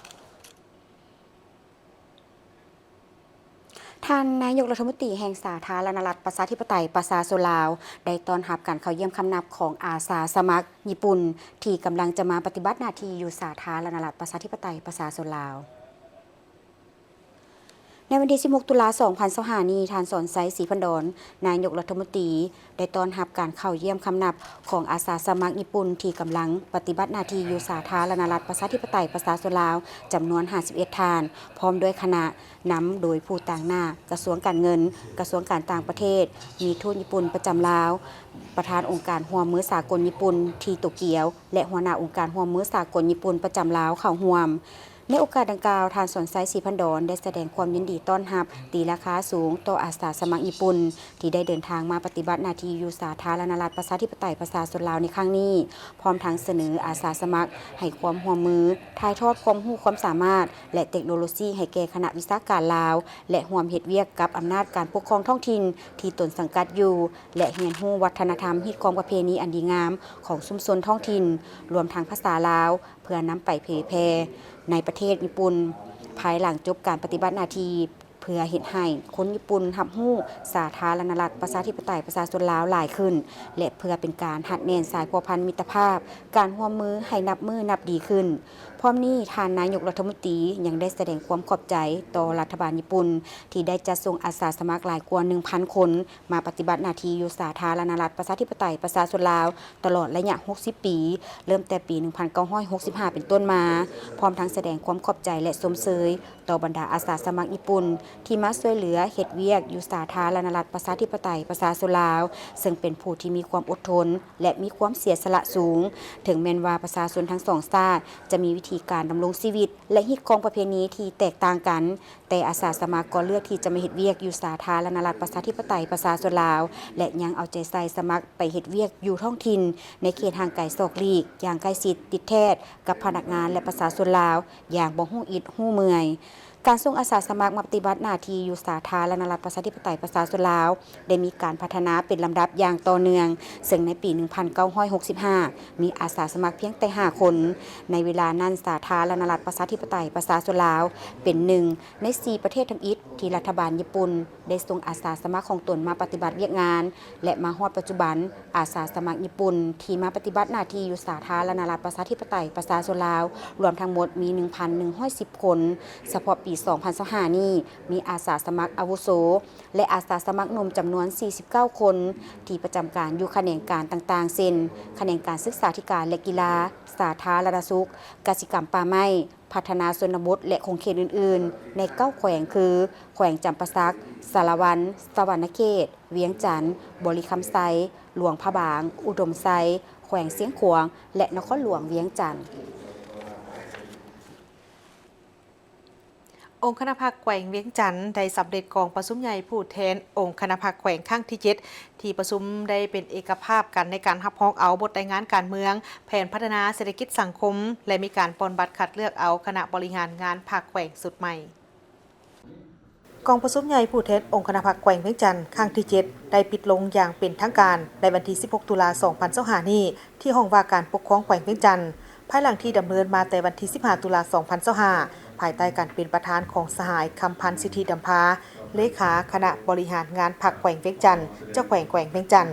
ທ່ານນາຍົກລັດຖະມົນຕີແຫ່ງສາທາລະນະລັດ ປະຊາທິປະໄຕ ປະຊາຊົນລາວ ໄດ້ຕ້ອນຮັບການເຂົ້າຢ້ຽມຄຳນັບຂອງອາສາສະໝັກຍີ່ປຸ່ນ ທີ່ກຳລັງຈະມາປະຕິບັດໜ້າທີ່ຢູ່ສາທາລະນະລັດ ປະຊາທິປະໄຕ ປະຊາຊົນລາວ. ໃນວັນທີສິບຫົກ ຕຸລາ ສອງພັນຊາວຫ້ານີ້, ທ່ານ ສອນໄຊ ສີພັນດອນ ນາຍົກລັດຖະມົນຕີ ໄດ້ຕ້ອນຮັບການເຂົ້າຢ້ຽມຄຳນັບຂອງອາສາສະໝັກຍີ່ປຸ່ນ ທີ່ກຳລັງປະຕິບັດໜ້າທີ່ຢູ່ສາທາລະນະລັດ ປະຊາທິປະໄຕ ປະຊາຊົນລາວ ຈຳນວນຫ້າສິບເອັດທ່ານ ພ້ອມດ້ວຍຄະນະ ນຳໂດຍຜູ້ຕາງໜ້າກະຊວງການເງິນ, ກະຊວງການຕ່າງປະເທດ, ມີທູດຍີ່ປຸ່ນປະຈຳລາວ, ປະທານອົງການຮ່ວມມືສາກົນຍີ່ປຸ່ນທີ່ໂຕກຽວ ແລະ ຫົວໜ້າອົງການຮ່ວມມືສາກົນຍີ່ປຸ່ນປະຈຳລາວເຂົ້າຮ່ວມ. ໃນໂອກາດດັ່ງກ່າວ, ທ່ານ ສອນໄຊ ສີພັນດອນ ໄດ້ສະແດງຄວາມຍິນດີຕ້ອນຮັບຕີລາຄາສູງຕໍ່ອາສາສະໝັກຍີ່ປຸ່ນ ທີ່ໄດ້ເດີນທາງມາປະຕິບັດໜ້າທີ່ຢູ່ສາທາລະນະລັດ ປະຊາທິປະໄຕ ປະຊາຊົນລາວໃນຄັ້ງນີ້, ພ້ອມທັງສະເໜີອາສາສະໝັກໃຫ້ຄວາມຮ່ວມມື, ຖ່າຍທອດຄວາມຮູ້ຄວາມສາມາດ ແລະ ເຕັກໂນໂລຊີໃຫ້ແກ່ຄະນະວິຊາການລາວ ແລະ ຮ່ວມເຮັດວຽກກັບອຳນາດການປົກຄອງທ້ອງຖິ່ນທີ່ຕົນສັງກັດຢູ່ ແລະ ຮຽນຮູ້ວັດທະນະທຳ, ຮີດຄອງປະເພນີອັນດີງາມຂອງຊຸມຊົນທ້ອງຖິ່ນ, ລວມທັງພາສາລາວ, ເພື່ອນຳໄປເຜີຍແຜ່ໃນປະເທດຍີ່ປຸ່ນ ພາຍຫຼັງຈົບການປະຕິບັດໜ້າທີ່, ເພື່ອເຮັດໃຫ້ຄົນຍີ່ປຸ່ນຮັບຮູ້ສາທາລະນະລັດ ປະຊາທິປະໄຕ ປະຊາຊົນລາວຫຼາຍຂຶ້ນ ແລະ ເພື່ອເປັນການຮັດແໜ້ນສາຍພົວພັນມິດຕະພາບ, ການຮ່ວມມືໃຫ້ນັບມື້ນັບດີຂຶ້ນ. ພ້ອມນີ້, ທ່ານນາຍົກລັດຖະມົນຕີຍັງໄດ້ສະແດງຄວາມຂອບໃຈຕໍ່ລັດຖະບານຍີ່ປຸ່ນ ທີ່ໄດ້ຈັດສົ່ງອາສາສະໝັກຫຼາຍກວ່າໜຶ່ງພັນຄົນ ມາປະຕິບັດໜ້າທີ່ຢູ່ສາທາລະນະລັດ ປະຊາທິປະໄຕ ປະຊາຊົນລາວ ຕະຫຼອດໄລຍະຫົກສິບປີ, ເລີ່ມແຕ່ປີໜຶ່ງພັນເກົ້າຮ້ອຍຫົກສິບຫ້າເປັນຕົ້ນມາ, ພ້ອມທັງສະແດງຄວາມຂອບໃຈ ແລະ ຊົມເຊີຍຕໍ່ບັນດາອາສາສະໝັກຍີ່ປຸ່ນ ທີ່ມາຊ່ວຍເຫຼືອເຮັດວຽກຢູ່ສາທາລະນະລັດ ປະຊາທິປະໄຕ ປະຊາຊົນລາວ, ເຊິ່ງເປັນຜູ້ທີ່ມີຄວາມອົດທົນ ແລະ ມີຄວາມເສຍສະຫຼະສູງ. ເຖິງແມ່ນວ່າປະຊາຊົນທັງສອງຊາດຈະມີວິທີການດຳລົງຊີວິດ ແລະ ຮີດຄອງປະເພນີທີ່ແຕກຕ່າງກັນ, ແຕ່ອາສາສະໝັກກໍເລືອກທີ່ຈະມາເຮັດວຽກຢູ່ສາທາລະນະລັດ ປະຊາທິປະໄຕ ປະຊາຊົນລາວ ແລະ ຍັງເອົາໃຈໃສ່ສະໝັກໄປເຮັດວຽກຢູ່ທ້ອງຖິ່ນ ໃນເຂດຫ່າງໄກສອກຫຼີກ ຢ່າງໃກ້ຊິດຕິດແທດກັບພະນັກງານ ແລະ ປະຊາຊົນລາວ ຢ່າງບໍ່ຮູ້ອິດຮູ້ເມື່ອຍ. ການສົ່ງອາສາສະໝັກມາປະຕິບັດໜ້າທີ່ຢູ່ສາທາລະນະລັດ ປະຊາທິປະໄຕ ປະຊາຊົນລາວ ໄດ້ມີການພັດທະນາເປັນລຳດັບຢ່າງຕໍ່ເນື່ອງ, ເຊິ່ງໃນປີໜຶ່ງພັນເກົ້າຮ້ອຍຫົກສິບຫ້າ ມີອາສາສະໝັກພຽງແຕ່ຫ້າຄົນ. ໃນເວລານັ້ນ, ສາທາລະນະລັດ ປະຊາທິປະໄຕ ປະຊາຊົນລາວ ເປັນໜຶ່ງໃນສີ່ປະເທດທຳອິດ ທີ່ລັດຖະບານຍີ່ປຸ່ນໄດ້ສົ່ງອາສາສະໝັກຂອງຕົນມາປະຕິບັດວຽກງານ ແລະ ມາຮອດປັດຈຸບັນ, ອາສາສະໝັກຍີ່ປຸ່ນທີ່ມາປະຕິບັດໜ້າທີ່ຢູ່ສາທາລະນະລັດ ປະຊາທິປະໄຕ ປະຊາຊົນລາວ ລວມທັງໝົດມີໜຶ່ງພັນໜຶ່ງຮ້ອຍສິບຄົນ. ສະເພາະປີສອງພັນຊາວຫ້ານີ້, ມີອາສາສະໝັກອາວຸໂສ ແລະ ອາສາສະໝັກໜຸ່ມຈຳນວນສີ່ສິບເກົ້າຄົນ ທີ່ປະຈຳການຢູ່ຂະແໜງການຕ່າງໆ ເຊັ່ນ ຂະແໜງການສຶກສາທິການ ແລະ ກິລາ, ສາທາລະນະສຸກ, ກະສິກຳປ່າໄມ້, ພັດທະນາຊົນນະບົດ ແລະ ຂົງເຂດອື່ນໆ ໃນເກົ້າແຂວງຄື ແຂວງຈຳປາສັກ, ສາລະວັນ, ສະຫວັນນະເຂດ, ວຽງຈັນ, ບໍລິຄຳໄຊ, ຫຼວງພະບາງ, ອຸດົມໄຊ, ແຂວງຊຽງຂວາງ ແລະ ນະຄອນຫຼວງວຽງຈັນ. ອົງຄະນະພັກແຂວງວຽງຈັນ ໄດ້ສຳເລັດກອງປະຊຸມໃຫຍ່ຜູ້ແທນອົງຄະນະພັກແຂວງຄັ້ງທີເຈັດ ທີ່ປະຊຸມໄດ້ເປັນເອກະພາບກັນໃນການຮັບຮອງເອົາບົດລາຍງານການເມືອງ, ແຜນພັດທະນາເສດຖະກິດສັງຄົມ ແລະ ມີການປ່ອນບັດຄັດເລືອກເອົາຄະນະບໍລິຫານງານພັກແຂວງຊຸດໃໝ່. ກອງປະຊຸມໃຫຍ່ຜູ້ແທນອົງຄະນະພັກແຂວງວຽງຈັນ ຄັ້ງທີເຈັດ ໄດ້ປິດລົງຢ່າງເປັນທາງການໃນວັນທີສິບຫົກ ຕຸລາ ສອງພັນຊາວຫ້ານີ້ ທີ່ຫ້ອງວ່າການປົກຄອງແຂວງວຽງຈັນ, ພາຍຫຼັງທີ່ດຳເນີນມາແຕ່ວັນທີສິບຫ້າ ຕຸລາ ສອງພັນຊາວຫ້າ ພາຍໃຕ້ການເປັນປະທານຂອງສະຫາຍ ຄຳພັນ ສິດທິດຳພາ ເລຂາຄະນະບໍລິຫານງານພັກແຂວງວຽງຈັນ, ເຈົ້າແຂວງແຂວງວຽງຈັນ,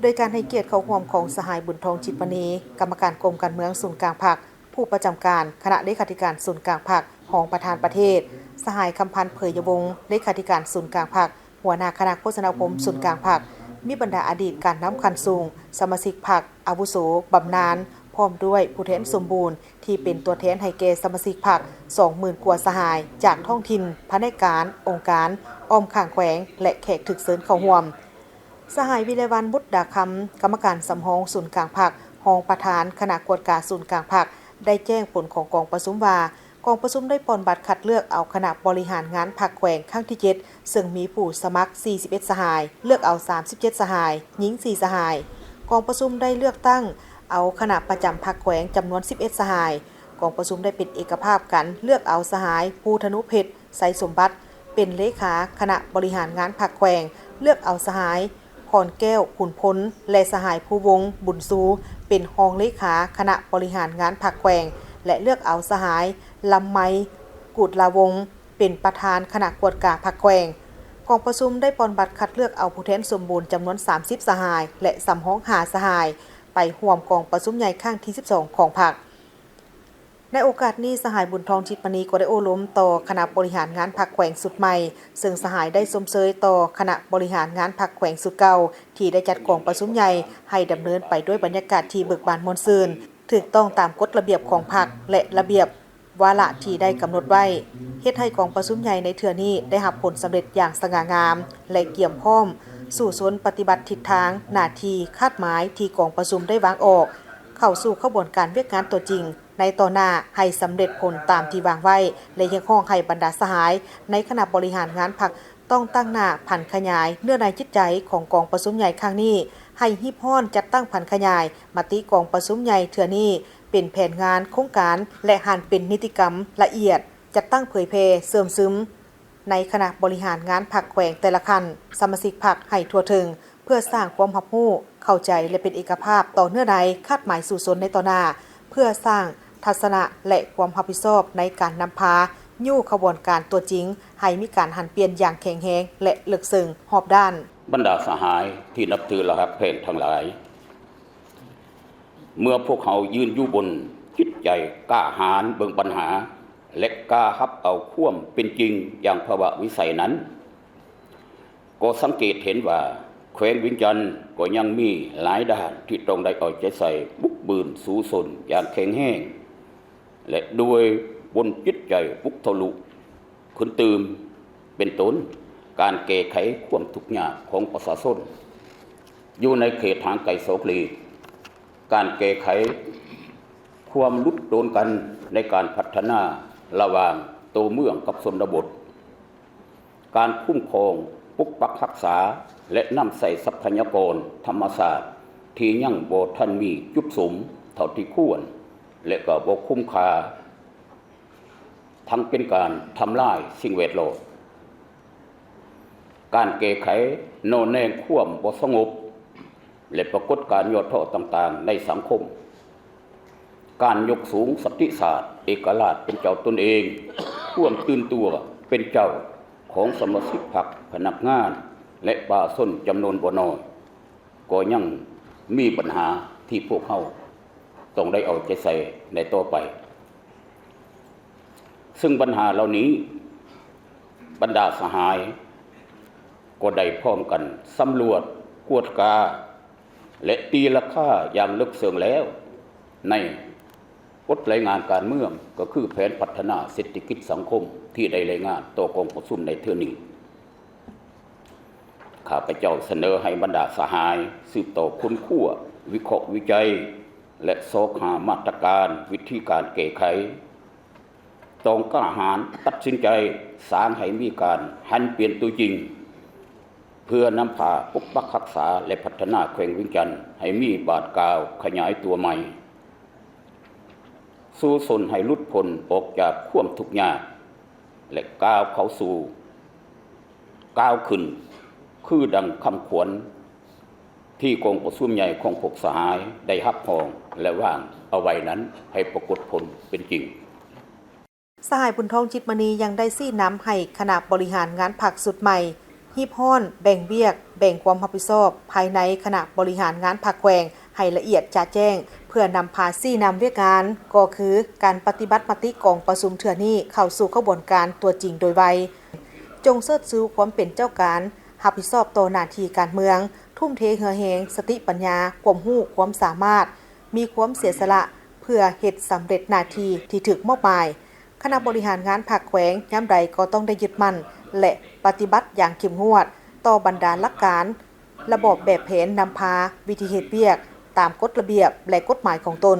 ໂດຍການໃຫ້ກຽດເຂົ້າຮ່ວມຂອງສະຫາຍ ບຸນທອງ ຈິດມະນີ ກຳມະການກົມການເມືອງສູນກາງພັກ, ຜູ້ປະຈຳການຄະນະເລຂາທິການສູນກາງພັກ, ຮອງປະທານປະເທດ, ສະຫາຍ ຄຳພັນ ເຜີຍຍະວົງ ເລຂາທິການສູນກາງພັກ, ຫົວໜ້າຄະນະໂຄສະນາອົບຮົມສູນກາງພັກ, ມີບັນດາອະດີດການນຳຂັ້ນສູງ, ສະມາຊິກພັກອາວຸໂສບຳນານ, ພ້ອມດ້ວຍຜູ້ແທນສົມບູນທີ່ເປັນຕົວແທນໃຫ້ແກ່ສະມາຊິກພັກ ສອງໝື່ນກວ່າສະຫາຍ ຈາກທ້ອງຖິ່ນ, ພະແນກການ, ອົງການ, ອ້ອມຂ້າງແຂວງ ແລະ ແຂກຖືກເຊີນເຂົ້າຮ່ວມ. ສະຫາຍ ວິໄລວັນ ບຸດດາຄຳ ກຳມະການສຳຮອງສູນກາງພັກ, ຮອງປະທານຄະນະກວດກາສູນກາງພັກ ໄດ້ແຈ້ງຜົນຂອງກອງປະຊຸມວ່າ, ກອງປະຊຸມໄດ້ປ່ອນບັດຄັດເລືອກເອົາຄະນະບໍລິຫານງານພັກແຂວງຄັ້ງທີເຈັດ ເຊິ່ງມີຜູ້ສະໝັກສີ່ສິບເອັດສະຫາຍ, ເລືອກເອົາສາມສິບເຈັດສະຫາຍ, ຍິງສີ່ສະຫາຍ. ກອງປະຊຸມໄດ້ເລືອກຕັ້ງເອົາຄະນະປະຈຳພັກແຂວງຈຳນວນສິບເອັດສະຫາຍ. ກອງປະຊຸມໄດ້ເປັນເອກະພາບກັນເລືອກເອົາສະຫາຍ ພູທະນຸເພັດ ໄຊສົມບັດ ເປັນເລຂາຄະນະບໍລິຫານງານພັກແຂວງ, ເລືອກເອົາສະຫາຍ ພອນແກ້ວ ຂຸນພົນ ແລະ ສະຫາຍ ພູວົງ ບຸນຊູ ເປັນຮອງເລຂາຄະນະບໍລິຫານງານພັກແຂວງ ແລະ ເລືອກເອົາສະຫາຍ ລຳໄມ ກຸດລາວົງ ເປັນປະທານຄະນະກວດກາພັກແຂວງ. ກອງປະຊຸມໄດ້ປ່ອນບັດຄັດເລືອກເອົາຜູ້ແທນສົມບູນຈຳນວນສາມສິບສະຫາຍ ແລະ ສຳຮອງຫ້າສະຫາຍ ໄປຮ່ວມກອງປະຊຸມໃຫຍ່ຄັ້ງທີສິບສອງຂອງພັກ. ໃນໂອກາດນີ້, ສະຫາຍ ບຸນທອງ ຈິດມະນີ ກໍໄດ້ໂອ້ລົມຕໍ່ຄະນະບໍລິຫານງານພັກແຂວງຊຸດໃໝ່, ເຊິ່ງສະຫາຍໄດ້ຊົມເຊີຍຕໍ່ຄະນະບໍລິຫານງານພັກແຂວງຊຸດເກົ່າ ທີ່ໄດ້ຈັດກອງປະຊຸມໃຫຍ່ໃຫ້ດຳເນີນໄປດ້ວຍບັນຍາກາດທີ່ເບີກບານມ່ວນຊື່ນ, ຖືກຕ້ອງຕາມກົດລະບຽບຂອງພັກ ແລະ ລະບຽບວາລະທີ່ໄດ້ກຳນົດໄວ້, ເຮັດໃຫ້ກອງປະຊຸມໃຫຍ່ໃນເທື່ອນີ້ໄດ້ຮັບຜົນສຳເລັດຢ່າງສະຫງ່າງາມ ແລະ ກຽມພ້ອມສູ້ຊົນປະຕິບັດທິດທາງ, ໜ້າທີ່, ຄາດໝາຍທີ່ກອງປະຊຸມໄດ້ວາງອອກ ເຂົ້າສູ່ຂະບວນການວຽກງານຕົວຈິງ ໃນຕໍ່ໜ້າໃຫ້ສຳເລັດຜົນຕາມທີ່ວາງໄວ້ ແລະ ຮຽກຮ້ອງໃຫ້ບັນດາສະຫາຍໃນຄະນະບໍລິຫານງານພັກ ຕ້ອງຕັ້ງໜ້າຜັນຂະຫຍາຍເນື້ອໃນຈິດໃຈຂອງກອງປະຊຸມໃຫຍ່ຄັ້ງນີ້ ໃຫ້ຮີບຮ້ອນຈັດຕັ້ງຜັນຂະຫຍາຍມະຕິກອງປະຊຸມໃຫຍ່ເທື່ອນີ້ ເປັນແຜນງານ, ໂຄງການ ແລະ ຫັນເປັນນິຕິກຳລະອຽດ, ຈັດຕັ້ງເຜີຍແຜ່ເຊື່ອມຊຶມ ໃນຄະນະບໍລິຫານງານພັກແຂວງແຕ່ລະຂັ້ນ, ສະມາຊິກພັກໃຫ້ທົ່ວເຖິງ ເພື່ອສ້າງຄວາມຮັບຮູ້, ເຂົ້າໃຈ ແລະ ເປັນເອກະພາບຕໍ່ເນື້ອໃນຄາດໝາຍສູ້ຊົນໃນຕໍ່ໜ້າ, ເພື່ອສ້າງທັດສະນະ ແລະ ຄວາມຮັບຜິດຊອບໃນການນຳພາຍູ້ຂະບວນການຕົວຈິງ ໃຫ້ມີການຫັນປ່ຽນຢ່າງແຂງແຮງ ແລະ ເລິກເຊິ່ງຮອບດ້ານ. ບັນດາສະຫາຍທີ່ນັບຖື ແລະ ຮັກແພງທັງຫຼາຍ, ເມື່ອພວກເຮົາຢືນຢູ່ບົນຈິດໃຈກ້າຫານເບິ່ງບັນຫາ ແລະ ກ້າຮັບເອົາຄວາມເປັນຈິງຢ່າງພາວະວິໄສນັ້ນ, ກໍສັງເກດເຫັນວ່າແຂວງວຽງຈັນກໍຍັງມີຫຼາຍດ້ານທີ່ຕ້ອງໄດ້ເອົາໃຈໃສ່ບຸກບືນສູ້ຊົນຢ່າງແຂງແຮງ ແລະ ດ້ວຍບົນຈິດໃຈບຸກທະລຸຂຶ້ນຕື່ມ, ເປັນຕົ້ນ ການແກ້ໄຂຄວາມທຸກຍາກຂອງປະຊາຊົນຢູ່ໃນເຂດຫ່າງໄກສອກຫຼີກ, ການແກ້ໄຂຄວາມຫຼຸດໂດນກັນໃນການພັດທະນາລະຫວ່າງໂຕເມືອງກັບຊົນນະບົດ, ການຄຸ້ມຄອງ, ປົກປັກຮັກສາ ແລະ ນຳໃຊ້ຊັບພະຍາກອນທຳມະຊາດທີ່ຍັງບໍ່ທັນມີຈຸດສຸມເທົ່າທີ່ຄວນ ແລະ ກໍບໍ່ຄຸ້ມຄ່າ, ທັງເປັນການທຳລາຍສິ່ງແວດລ້ອມ, ການແກ້ໄຂໜໍ່ແນງຄວາມບໍ່ສະຫງົບ ແລະ ປາກົດການຫຍໍ້ທໍ້ຕ່າງໆໃນສັງຄົມ, ການຍົກສູງສະຕິສາດເອກະລາດເປັນເຈົ້າຕົນເອງ, ຄວາມຕື່ນຕົວເປັນເຈົ້າຂອງສະມາຊິກພັກ, ພະນັກງານ ແລະ ປະຊາຊົນຈຳນວນບໍ່ໜ້ອຍ, ກໍຍັງມີບັນຫາທີ່ພວກເຮົາຕ້ອງໄດ້ເອົາໃຈໃສ່ໃນຕໍ່ໄປ. ເຊິ່ງບັນຫາເຫຼົ່ານີ້ ບັນດາສະຫາຍກໍໄດ້ພ້ອມກັນສຳຫຼວດ, ກວດກາ ແລະ ຕີລາຄາຢ່າງເລິກເຊິ່ງແລ້ວ ໃນບົດລາຍງານການເມືອງ, ກໍຄືແຜນພັດທະນາເສດຖະກິດສັງຄົມທີ່ໄດ້ລາຍງານຕໍ່ກອງປະຊຸມໃນເທື່ອນີ້. ຂ້າພະເຈົ້າສະເໜີໃຫ້ບັນດາສະຫາຍສືບຕໍ່ຄົ້ນຄວ້າ, ວິເຄາະວິໄຈ ແລະ ຊອກຫາມາດຕະການ, ວິທີການແກ້ໄຂ. ຕ້ອງກ້າຫານຕັດສິນໃຈ, ສ້າງໃຫ້ມີການຫັນປ່ຽນຕົວຈິງ, ເພື່ອນຳພາປົກປັກຮັກສາ ແລະ ພັດທະນາແຂວງວຽງຈັນໃຫ້ມີບາດກ້າວຂະຫຍາຍຕົວໃໝ່. ສູ້ຊົນໃຫ້ຫຼຸດພົ້ນອອກຈາກຄວາມທຸກຍາກ ແລະ ກ້າວເຂົ້າສູ່, ກ້າວຂຶ້ນ, ຄືດັ່ງຄຳຂວັນທີ່ກອງປະຊຸມໃຫຍ່ຂອງພວກສະຫາຍໄດ້ຮັບຮອງ ແລະ ວາງເອົາໄວ້ນັ້ນ ໃຫ້ປາກົດຜົນເປັນຈິງ. ສະຫາຍ ບຸນທອງ ຈິດມະນີ ຍັງໄດ້ຊີ້ນຳໃຫ້ຄະນະບໍລິຫານງານພັກຊຸດໃໝ່ ຮີບຮ້ອນແບ່ງວຽກ, ແບ່ງຄວາມຮັບຜິດຊອບພາຍໃນຄະນະບໍລິຫານງານພັກແຂວງ ໃຫ້ລະອຽດຈະແຈ້ງ ເພື່ອນຳພາຊີ້ນຳວຽກງານ ກໍຄືການປະຕິບັດມະຕິກອງປະຊຸມເທື່ອນີ້ເຂົ້າສູ່ຂະບວນການຕົວຈິງໂດຍໄວ. ຈົ່ງເຊີດຊູຄວາມເປັນເຈົ້າການ, ຮັບຜິດຊອບຕໍ່ໜ້າທີ່ການເມືອງ, ທຸ່ມເທເຫື່ອແຮງ, ສະຕິປັນຍາ, ຄວາມຮູ້, ຄວາມສາມາດ, ມີຄວາມເສຍສະຫຼະ ເພື່ອເຮັດສຳເລັດໜ້າທີ່ທີ່ຖືກມອບໝາຍ. ຄະນະບໍລິຫານງານພັກແຂວງຍາມໃດກໍຕ້ອງໄດ້ຍຶດໝັ້ນ ແລະ ປະຕິບັດຢ່າງເຂັ້ມງວດຕໍ່ບັນດາຫຼັກການ, ລະບອບແບບແຜນນຳພາ, ວິທີເຮັດວຽກຕາມກົດລະບຽບ ແລະ ກົດໝາຍຂອງຕົນ,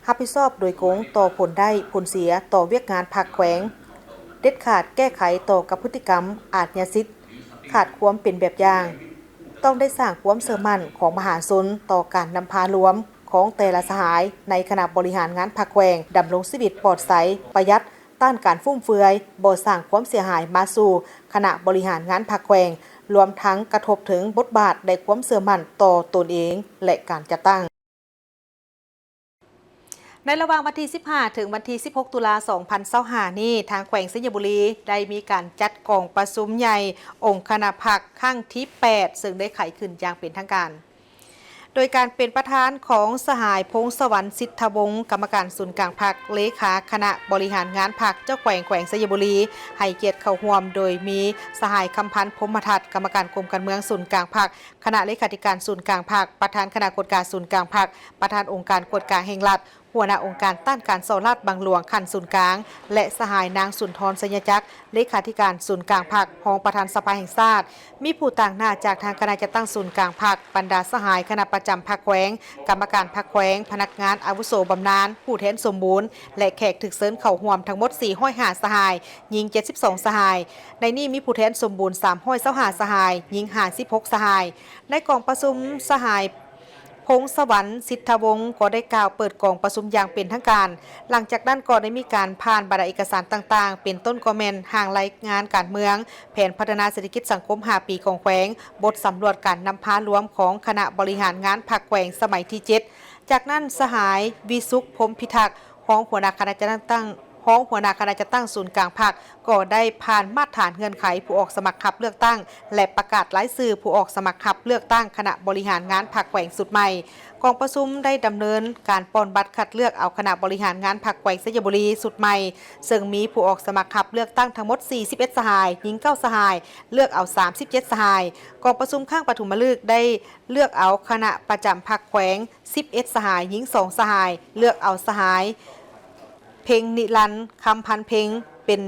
ຮັບຜິດຊອບໂດຍກົງຕໍ່ຜົນໄດ້ຜົນເສຍຕໍ່ວຽກງານພັກແຂວງ, ເດັດຂາດແກ້ໄຂຕໍ່ກັບພຶດຕິກຳອາດຍາສິດ, ຂາດຄວາມເປັນແບບຢ່າງ. ຕ້ອງໄດ້ສ້າງຄວາມເຊື່ອໝັ້ນຂອງມະຫາຊົນຕໍ່ການນຳພາລວມຂອງແຕ່ລະສະຫາຍໃນຄະນະບໍລິຫານງານພັກແຂວງ ດຳລົງຊີວິດປອດໃສ, ປະຢັດ, ຕ້ານການຟຸມເຟືອຍ, ບໍ່ສ້າງຄວາມເສຍຫາຍມາສູ່ຄະນະບໍລິຫານງານພັກແຂວງ, ລວມທັງກະທົບເຖິງບົດບາດ ແລະ ຄວາມເຊື່ອໝັ້ນຕໍ່ຕົນເອງ ແລະ ການຈັດຕັ້ງ. ໃນລະຫວ່າງວັນທີສິບຫ້າ ເຖິງວັນທີສິບຫົກ ຕຸລາ ສອງພັນຊາວຫ້ານີ້, ທາງແຂວງໄຊຍະບູລີໄດ້ມີການຈັດກອງປະຊຸມໃຫຍ່ອົງຄະນະພັກຄັ້ງທີແປດ ເຊິ່ງໄດ້ໄຂຂຶ້ນຢ່າງເປັນທາງການ ໂດຍການເປັນປະທານຂອງສະຫາຍ ພົງສະຫວັນ ສິດທະວົງ ກຳມະການສູນກາງພັກ, ເລຂາຄະນະບໍລິຫານງານພັກ, ເຈົ້າແຂວງແຂວງໄຊຍະບູລີ ໃຫ້ກຽດເຂົ້າຮ່ວມ, ໂດຍມີສະຫາຍ ຄຳພັນ ພົມມະທັດ ກຳມະການກົມການເມືອງສູນກາງພັກ, ຄະນະເລຂາທິການສູນກາງພັກ, ປະທານຄະນະກວດກາສູນກາງພັກ, ປະທານອົງການກວດກາແຫ່ງລັດ, ຫົວໜ້າອົງການຕ້ານການສໍ້ລາດບັງຫຼວງຂັ້ນສູນກາງ ແລະ ສະຫາຍ ນາງ ສຸນທອນ ໄຊຍະຈັກ ເລຂາທິການສູນກາງພັກ, ຮອງປະທານສະພາແຫ່ງຊາດ, ມີຜູ້ຕາງໜ້າຈາກທາງຄະນະຈັດຕັ້ງສູນກາງພັກ, ບັນດາສະຫາຍຄະນະປະຈຳພັກແຂວງ, ກຳມະການພັກແຂວງ, ພະນັກງານອາວຸໂສບຳນານ, ຜູ້ແທນສົມບູນ ແລະ ແຂກຖືກເຊີນເຂົ້າຮ່ວມທັງໝົດ ສີ່ຮ້ອຍຫ້າ ສະຫາຍ, ຍິງ ເຈັດສິບສອງ ສະຫາຍ. ໃນນີ້ມີຜູ້ແທນສົມບູນ ສາມຮ້ອຍຊາວຫ້າ ສະຫາຍ, ຍິງ ຫ້າສິບຫົກ ສະຫາຍ. ໃນກອງປະຊຸມ, ສະຫາຍ ພົງສະຫວັນ ສິດທະວົງ ກໍໄດ້ກ່າວເປີດກອງປະຊຸມຢ່າງເປັນທາງການ. ຫຼັງຈາກນັ້ນກໍໄດ້ມີການຜ່ານບັນດາເອກະສານຕ່າງໆ ເປັນຕົ້ນກໍແມ່ນຮ່າງລາຍງານການເມືອງ, ແຜນພັດທະນາເສດຖະກິດສັງຄົມຫ້າປີຂອງແຂວງ, ບົດສຳຫຼວດການນຳພາລວມຂອງຄະນະບໍລິຫານງານພັກແຂວງສະໄໝທີເຈັດ. ຈາກນັ້ນ, ສະຫາຍ ວິສຸກ ພົມພິທັກ ຮອງຫົວໜ້າຄະນະຈັດຕັ້ງ ຮອງຫົວໜ້າຄະນະຈັດຕັ້ງສູນກາງພັກ ກໍໄດ້ຜ່ານມາດຖານເງື່ອນໄຂຜູ້ອອກສະໝັກຮັບເລືອກຕັ້ງ ແລະ ປະກາດລາຍຊື່ຜູ້ອອກສະໝັກຮັບເລືອກຕັ້ງຄະນະບໍລິຫານງານພັກແຂວງຊຸດໃໝ່. ກອງປະຊຸມໄດ້ດຳເນີນການປ່ອນບັດຄັດເລືອກເອົາຄະນະບໍລິຫານງານພັກແຂວງໄຊຍະບູລີຊຸດໃໝ່, ເຊິ່ງມີຜູ້ອອກສະໝັກຮັບເລືອກຕັ້ງທັງໝົດ ສີ່ສິບເອັດ ສະຫາຍ, ຍິງ ເກົ້າ ສະຫາຍ, ເລືອກເອົາ ສາມສິບເຈັດ ສະຫາຍ. ກອງປະຊຸມຄັ້ງປະຖົມມະລຶກໄດ້ເລືອກເອົາຄະນະປະຈຳພັກແຂວງ ສິບເອັດ ສະຫາຍ, ຍິງ ສອງ ສະຫາຍ, ເລືອກເອົາສະຫາຍ ເພັງນິລັນ ຄຳພັນເພັງ ເປັນ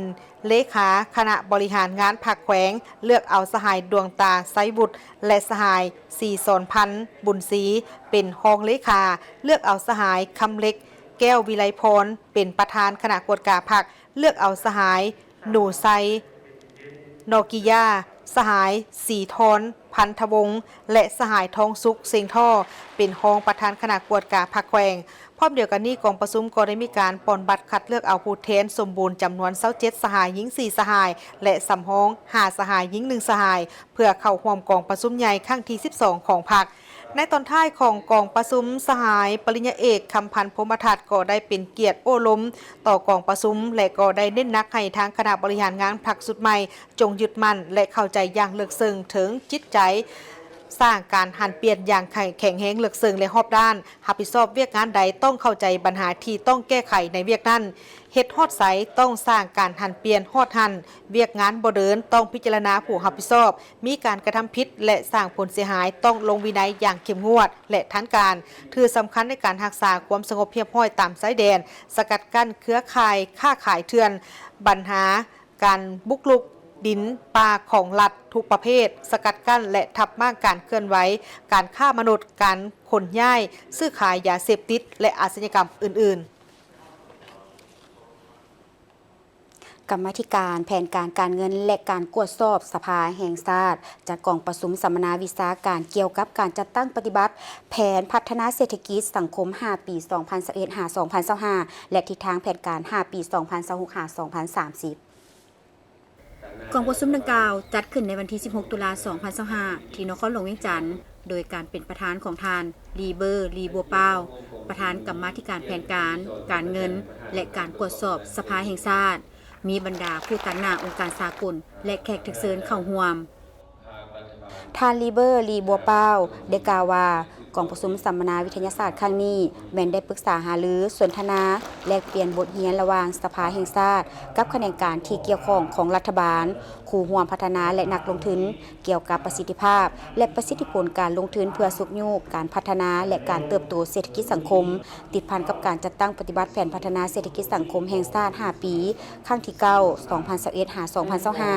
ເລຂາຄະນະບໍລິຫານງານພັກແຂວງ, ເລືອກເອົາສະຫາຍ ດວງຕາ ໄຊວຸດ ແລະ ສະຫາຍ ສີສອນພັນ ບຸນສີ ເປັນຮອງເລຂາ, ເລືອກເອົາສະຫາຍ ຄຳເລັກ ແກ້ວວິໄລພອນ ເປັນປະທານຄະນະກວດກາພັກ, ເລືອກເອົາສະຫາຍ ໜູໄຊ ນໍກິຢາ, ສະຫາຍ ສີທອນ ພັນທະວົງ ແລະ ສະຫາຍ ທອງສຸກ ເຊັງທໍ ເປັນຮອງປະທານຄະນະກວດກາພັກແຂວງ. ພ້ອມດຽວກັນນີ້, ກອງປະຊຸມກໍໄດ້ມີການປ່ອນບັດຄັດເລືອກເອົາຜູ້ແທນສົມບູນຈຳນວນ ຊາວເຈັດ ສະຫາຍ, ຍິງ ສີ່ ສະຫາຍ ແລະ ສຳຮອງ ຫ້າ ສະຫາຍ, ຍິງ ໜຶ່ງ ສະຫາຍ ເພື່ອເຂົ້າຮ່ວມກອງປະຊຸມໃຫຍ່ຄັ້ງທີ ສິບສອງ ຂອງພັກ. ໃນຕອນທ້າຍຂອງກອງປະຊຸມ, ສະຫາຍ ປະລິນຍາເອກ ຄຳພັນ ພົມມະທັດ ກໍໄດ້ເປັນກຽດໂອ້ລົມຕໍ່ກອງປະຊຸມ ແລະ ກໍໄດ້ເນັ້ນໜັກໃຫ້ທາງຄະນະບໍລິຫານງານພັກຊຸດໃໝ່ ຈົ່ງຍຶດໝັ້ນ ແລະ ເຂົ້າໃຈຢ່າງເລິກເຊິ່ງເຖິງຈິດໃຈ, ສ້າງການຫັນປ່ຽນຢ່າງແຂງແຮງເລິກເຊິ່ງ ແລະ ຮອບດ້ານ, ຮັບຜິດຊອບວຽກງານໃດຕ້ອງເຂົ້າໃຈບັນຫາທີ່ຕ້ອງແກ້ໄຂໃນວຽກນັ້ນ, ເຮັດຮອດໃສຕ້ອງສ້າງການຫັນປ່ຽນຮອດຫັ້ນ, ວຽກງານບໍ່ເດີນຕ້ອງພິຈາລະນາຜູ້ຮັບຜິດຊອບ, ມີການກະທຳຜິດ ແລະ ສ້າງຜົນເສຍຫາຍຕ້ອງລົງວິໄນຢ່າງເຂັ້ມງວດ ແລະ ທັນການ, ຖືສຳຄັນໃນການຮັກສາຄວາມສະຫງົບຮຽບຮ້ອຍຕາມຊາຍແດນ, ສະກັດກັ້ນເຄືອຂ່າຍຄ້າຂາຍເຖື່ອນ, ບັນຫາ ການບຸກລຸກດິນປ່າຂອງລັດທຸກປະເພດ, ສະກັດກັ້ນ ແລະ ທັບມ້າງການເຄື່ອນໄຫວການຄ້າມະນຸດ, ການຂົນຍ້າຍ, ຊື້ຂາຍຢາເສບຕິດ ແລະ ອາຊະຍາກຳອື່ນໆ. ກຳມາທິການແຜນການການເງິນ ແລະ ການກວດສອບສະພາແຫ່ງຊາດ ຈັດກອງປະຊຸມສຳມະນາວິຊາການກ່ຽວກັບການຈັດຕັ້ງປະຕິບັດແຜນພັດທະນາເສດຖະກິດສັງຄົມຫ້າປີ ສອງພັນຊາວເອັດ ຫາ ສອງພັນຊາວຫ້າ ແລະ ທິດທາງແຜນການຫ້າປີ ສອງພັນຊາວຫົກ ຫາ ສອງພັນສາມສິບ. ກອງປະຊຸມດັ່ງກ່າວຈັດຂຶ້ນໃນວັນທີສິບຫົກ ຕຸລາ ສອງພັນຊາວຫ້າ ທີ່ນະຄອນຫຼວງວຽງຈັນ, ໂດຍການເປັນປະທານຂອງທ່ານ ລີເບີ ລີ ບົວປາວ, ປະທານກຳມາທິການແຜນການ, ການເງິນ ແລະ ການກວດສອບສະພາແຫ່ງຊາດ, ມີບັນດາຜູ້ຕາງໜ້າອົງການສາກົນ ແລະ ແຂກຖືກເຊີນເຂົ້າຮ່ວມ. ທ່ານ ລີເບີ ລີ ບົວປາວ ໄດ້ກ່າວວ່າ, ກອງປະຊຸມສຳມະນາວິທະຍາສາດຄັ້ງນີ້ ແມ່ນໄດ້ປຶກສາຫາລື, ສົນທະນາ, ແລກປ່ຽນບົດຮຽນລະຫວ່າງສະພາແຫ່ງຊາດ ກັບຂະແໜງການທີ່ກ່ຽວຂ້ອງຂອງລັດຖະບານ, ຄູ່ຮ່ວມພັດທະນາ ແລະ ນັກລົງທຶນ ກ່ຽວກັບປະສິດທິພາບ ແລະ ປະສິດທິຜົນການລົງທຶນເພື່ອຊຸກຍູ້ການພັດທະນາ ແລະ ການເຕີບໂຕເສດຖະກິດສັງຄົມ ຕິດພັນກັບການຈັດຕັ້ງປະຕິບັດແຜນພັດທະນາເສດຖະກິດສັງຄົມແຫ່ງຊາດຫ້າປີ ຄັ້ງທີເກົ້າ ສອງພັນຊາວເອັດ ຫາ ສອງພັນຊາວຫ້າ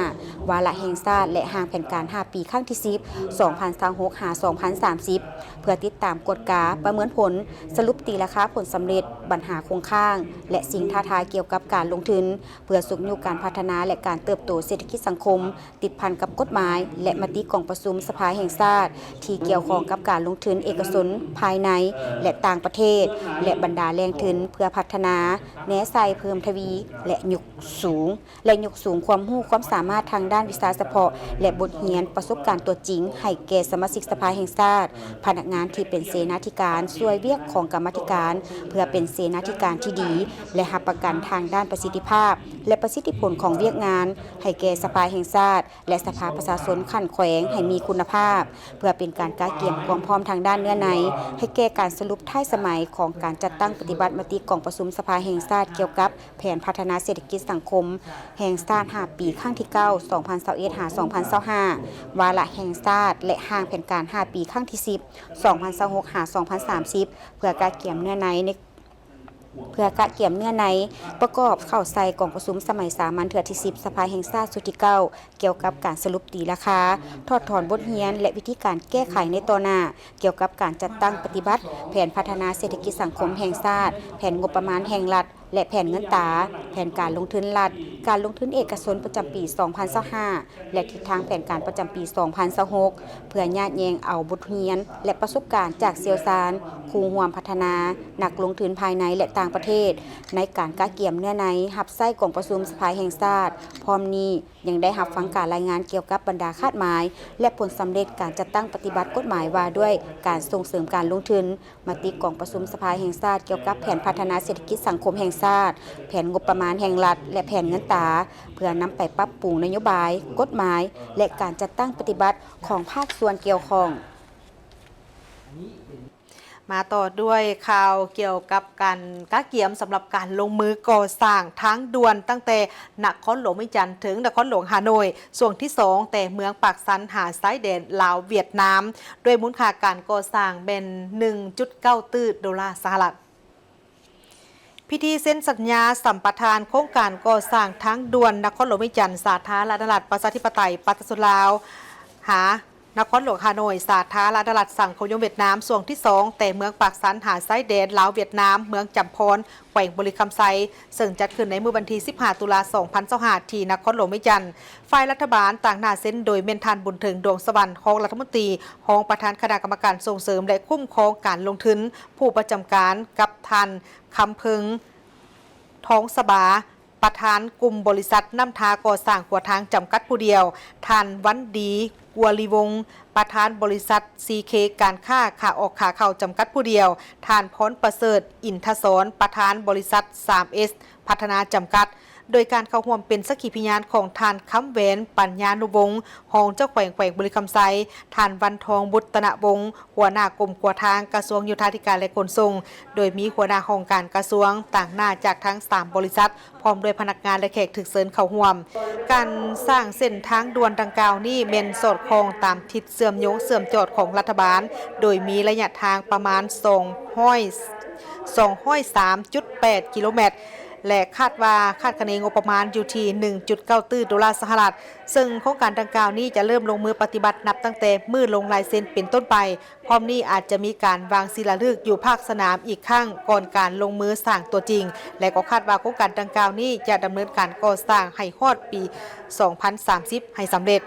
ວາລະແຫ່ງຊາດ ແລະ ຮ່າງແຜນການຫ້າປີ ຄັ້ງທີສິບ ສອງພັນຊາວຫົກ ຫາ ສອງພັນສາມສິບ ເພື່ອຕິດຕາມກວດກາ, ປະເມີນຜົນ, ສະຫຼຸບຕີລາຄາຜົນສຳເລັດ, ບັນຫາຄົງຄ້າງ ແລະ ສິ່ງທ້າທາຍກ່ຽວກັບການລົງທຶນ ເພື່ອຊຸກຍູ້ການພັດທະນາ ແລະ ການເຕີບໂຕເສດຖະກິດສັງຄົມ ຕິດພັນກັບກົດໝາຍ ແລະ ມະຕິກອງປະຊຸມສະພາແຫ່ງຊາດ ທີ່ກ່ຽວຂ້ອງກັບການລົງທຶນເອກະຊົນພາຍໃນ ແລະ ຕ່າງປະເທດ ແລະ ບັນດາແຫຼ່ງທຶນເພື່ອພັດທະນາ ແນໃສ່ເພີ່ມທະວີ ແລະ ຍົກສູງ ແລະ ຍົກສູງຄວາມຮູ້ຄວາມສາມາດທາງດ້ານວິຊາສະເພາະ ແລະ ບົດຮຽນປະສົບການຕົວຈິງ ໃຫ້ແກ່ສະມາຊິກສະພາແຫ່ງຊາດ, ພະນັກງານທີ່ເປັນເສນາທິການ ຊ່ວຍວຽກຂອງກຳມາທິການ ເພື່ອເປັນເສນາທິການທີ່ດີ ແລະ ຮັບປະກັນທາງດ້ານປະສິດທິພາບ ແລະ ປະສິດທິຜົນຂອງວຽກງານ ໃຫ້ແກ່ສະພາແຫ່ງຊາດ ແລະ ສະພາປະຊາຊົນຂັ້ນແຂວງໃຫ້ມີຄຸນນະພາບ, ເພື່ອເປັນການກະກຽມຄວາມພ້ອມທາງດ້ານເນື້ອໃນ ໃຫ້ແກ່ການສະຫຼຸບທ້າຍສະໄໝຂອງການຈັດຕັ້ງປະຕິບັດມະຕິກອງປະຊຸມສະພາແຫ່ງຊາດກ່ຽວກັບແຜນພັດທະນາເສດຖະກິດສັງຄົມແຫ່ງຊາດຫ້າປີ ຄັ້ງທີເກົ້າ ສອງພັນຊາວເອັດ ຫາ ສອງພັນຊາວຫ້າ ວາລະແຫ່ງຊາດ ແລະ ຮ່າງແຜນການຫ້າປີ ຄັ້ງທີສິບ ສອງພັນຊາວຫົກ ຫາ ສອງພັນສາມສິບ ເພື່ອກະກຽມເນື້ອໃນໃນ ເພື່ອກະກຽມເນື້ອໃນປະກອບເຂົ້າໃສ່ກອງປະຊຸມສະໄໝສາມັນເທື່ອທີສິບ ສະພາແຫ່ງຊາດຊຸດທີເກົ້າ ກ່ຽວກັບການສະຫຼຸບຕີລາຄາ, ຖອດຖອນບົດຮຽນ ແລະ ວິທີການແກ້ໄຂໃນຕໍ່ໜ້າ ກ່ຽວກັບການຈັດຕັ້ງປະຕິບັດແຜນພັດທະນາເສດຖະກິດສັງຄົມແຫ່ງຊາດ, ແຜນງົບປະມານແຫ່ງລັດ ແລະ ແຜນເງິນຕາ, ແຜນການລົງທຶນລັດ, ການລົງທຶນເອກະຊົນປະຈຳປີສອງພັນຊາວຫ້າ ແລະ ທິດທາງແຜນການປະຈຳປີສອງພັນຊາວຫົກ ເພື່ອຍາດແຍງເອົາບົດຮຽນ ແລະ ປະສົບການຈາກຊ່ຽວຊານ, ຄູ່ຮ່ວມພັດທະນາ, ນັກລົງທຶນພາຍໃນ ແລະ ຕ່າງປະເທດ ໃນການກະກຽມເນື້ອໃນຮັບໃຊ້ກອງປະຊຸມສະພາແຫ່ງຊາດ. ພ້ອມນີ້ຍັງໄດ້ຮັບຟັງການລາຍງານກ່ຽວກັບບັນດາຄາດໝາຍ ແລະ ຜົນສຳເລັດການຈັດຕັ້ງປະຕິບັດກົດໝາຍວ່າດ້ວຍການສົ່ງເສີມການລົງທຶນ, ມະຕິກອງປະຊຸມສະພາແຫ່ງຊາດກ່ຽວກັບແຜນພັດທະນາເສດຖະກິດສັງຄົມແຫ່ງຊາດ, ແຜນງົບປະມານແຫ່ງລັດ ແລະ ແຜນເງິນຕາ ເພື່ອນຳໄປປັບປຸງນະໂຍບາຍ, ກົດໝາຍ ແລະ ການຈັດຕັ້ງປະຕິບັດຂອງພາກສ່ວນກ່ຽວຂ້ອງ. ມາຕໍ່ດ້ວຍຂ່າວກ່ຽວກັບການກະກຽມສຳລັບການລົງມືກໍ່ສ້າງທາງດ່ວນຕັ້ງແຕ່ນະຄອນຫຼວງວຽງຈັນເຖິງນະຄອນຫຼວງຮ່າໂນ້ຍ ຊ່ວງທີສອງ ແຕ່ເມືອງປາກຊັນຫາຊາຍແດນລາວຫວຽດນາມ ດ້ວຍມູນຄ່າການກໍ່ສ້າງແມ່ນໜຶ່ງຈຸດເກົ້າຕື້ໂດລາສະຫະລັດ. ພິທີເຊັນສັນຍາສຳປະທານໂຄງການກໍ່ສ້າງທາງດ່ວນນະຄອນຫຼວງວຽງຈັນ ສາທາລະນະລັດ ປະຊາທິປະໄຕ ປະຊາຊົນລາວ ຫາ ນະຄອນຫຼວງຮ່າໂນ້ຍ ສາທາລະນະລັດ ສັງຄົມນິຍົມຫວຽດນາມ ຊ່ວງທີສອງ ແຕ່ເມືອງປາກຊັນຫາຊາຍແດນລາວຫວຽດນາມ ເມືອງຈຳພອນ ແຂວງບໍລິຄຳໄຊ ເຊິ່ງຈັດຂຶ້ນໃນມື້ວັນທີສິບຫ້າ ຕຸລາ ສອງພັນຊາວຫ້າ ທີ່ນະຄອນຫຼວງວຽງຈັນ. ຝ່າຍລັດຖະບານຕາງໜ້າເຊັນໂດຍແມ່ນທ່ານ ບຸນເຖິງ ດວງສະຫວັນ ຮອງລັດຖະມົນຕີ, ຮອງປະທານຄະນະກຳມະການສົ່ງເສີມ ແລະ ຄຸ້ມຄອງການລົງທຶນ, ຜູ້ປະຈຳການ ກັບທ່ານ ຄຳເພິງ ທອງສະບາ ປະທານກຸ່ມບໍລິສັດນ້ຳທາກໍ່ສ້າງຂົວທາງຈຳກັດຜູ້ດຽວ, ທ່ານ ວັນດີ ກົວລີວົງ ປະທານບໍລິສັດ ຊີເຄ ການຄ້າຂາອອກຂາເຂົ້າຈຳກັດຜູ້ດຽວ, ທ່ານ ພອນປະເສີດ ອິນທະສອນ ປະທານບໍລິສັດ ສາມເອສ ພັດທະນາຈຳກັດ, ໂດຍການເຂົ້າຮ່ວມເປັນສັກຂີພະຍານຂອງທ່ານ ຄຳແຫວນ ປັນຍານຸວົງ ຮອງເຈົ້າແຂວງແຂວງບໍລິຄຳໄຊ, ທ່ານ ວັນທອງ ບຸດຕະນະວົງ ຫົວໜ້າກົມຂົວທາງ ກະຊວງໂຍທາທິການ ແລະ ຂົນສົ່ງ, ໂດຍມີຫົວໜ້າຫ້ອງການກະຊວງ, ຕາງໜ້າຈາກທັງສາມບໍລິສັດ, ພ້ອມດ້ວຍພະນັກງານ ແລະ ແຂກຖືກເຊີນເຂົ້າຮ່ວມ. ການສ້າງເສັ້ນທາງດ່ວນດັ່ງກ່າວນີ້ແມ່ນສອດຄ່ອງຕາມທິດເຊື່ອມໂຍງເຊື່ອມຈອດຂອງລັດຖະບານ, ໂດຍມີໄລຍະທາງປະມານສອງຮ້ອຍ ສອງຮ້ອຍສາມຈຸດແປດກິໂລແມັດ ແລະ ຄາດວ່າຄາດຄະເນງົບປະມານຢູ່ທີ່ໜຶ່ງຈຸດເກົ້າຕື້ໂດລາສະຫະລັດ, ເຊິ່ງໂຄງການດັ່ງກ່າວນີ້ຈະເລີ່ມລົງມືປະຕິບັດນັບຕັ້ງແຕ່ມື້ລົງລາຍເຊັນເປັນຕົ້ນໄປ. ພ້ອມນີ້ອາດຈະມີການວາງສີລາລຶກຢູ່ພາກສະໜາມອີກຄັ້ງກ່ອນການລົງມືສ້າງຕົວຈິງ, ແລະ ກໍຄາດວ່າໂຄງການດັ່ງກ່າວນີ້ຈະດຳເນີນການກໍ່ສ້າງໃຫ້ຮອດປີສອງພັນສາມສິບໃຫ້ສຳເລັດ.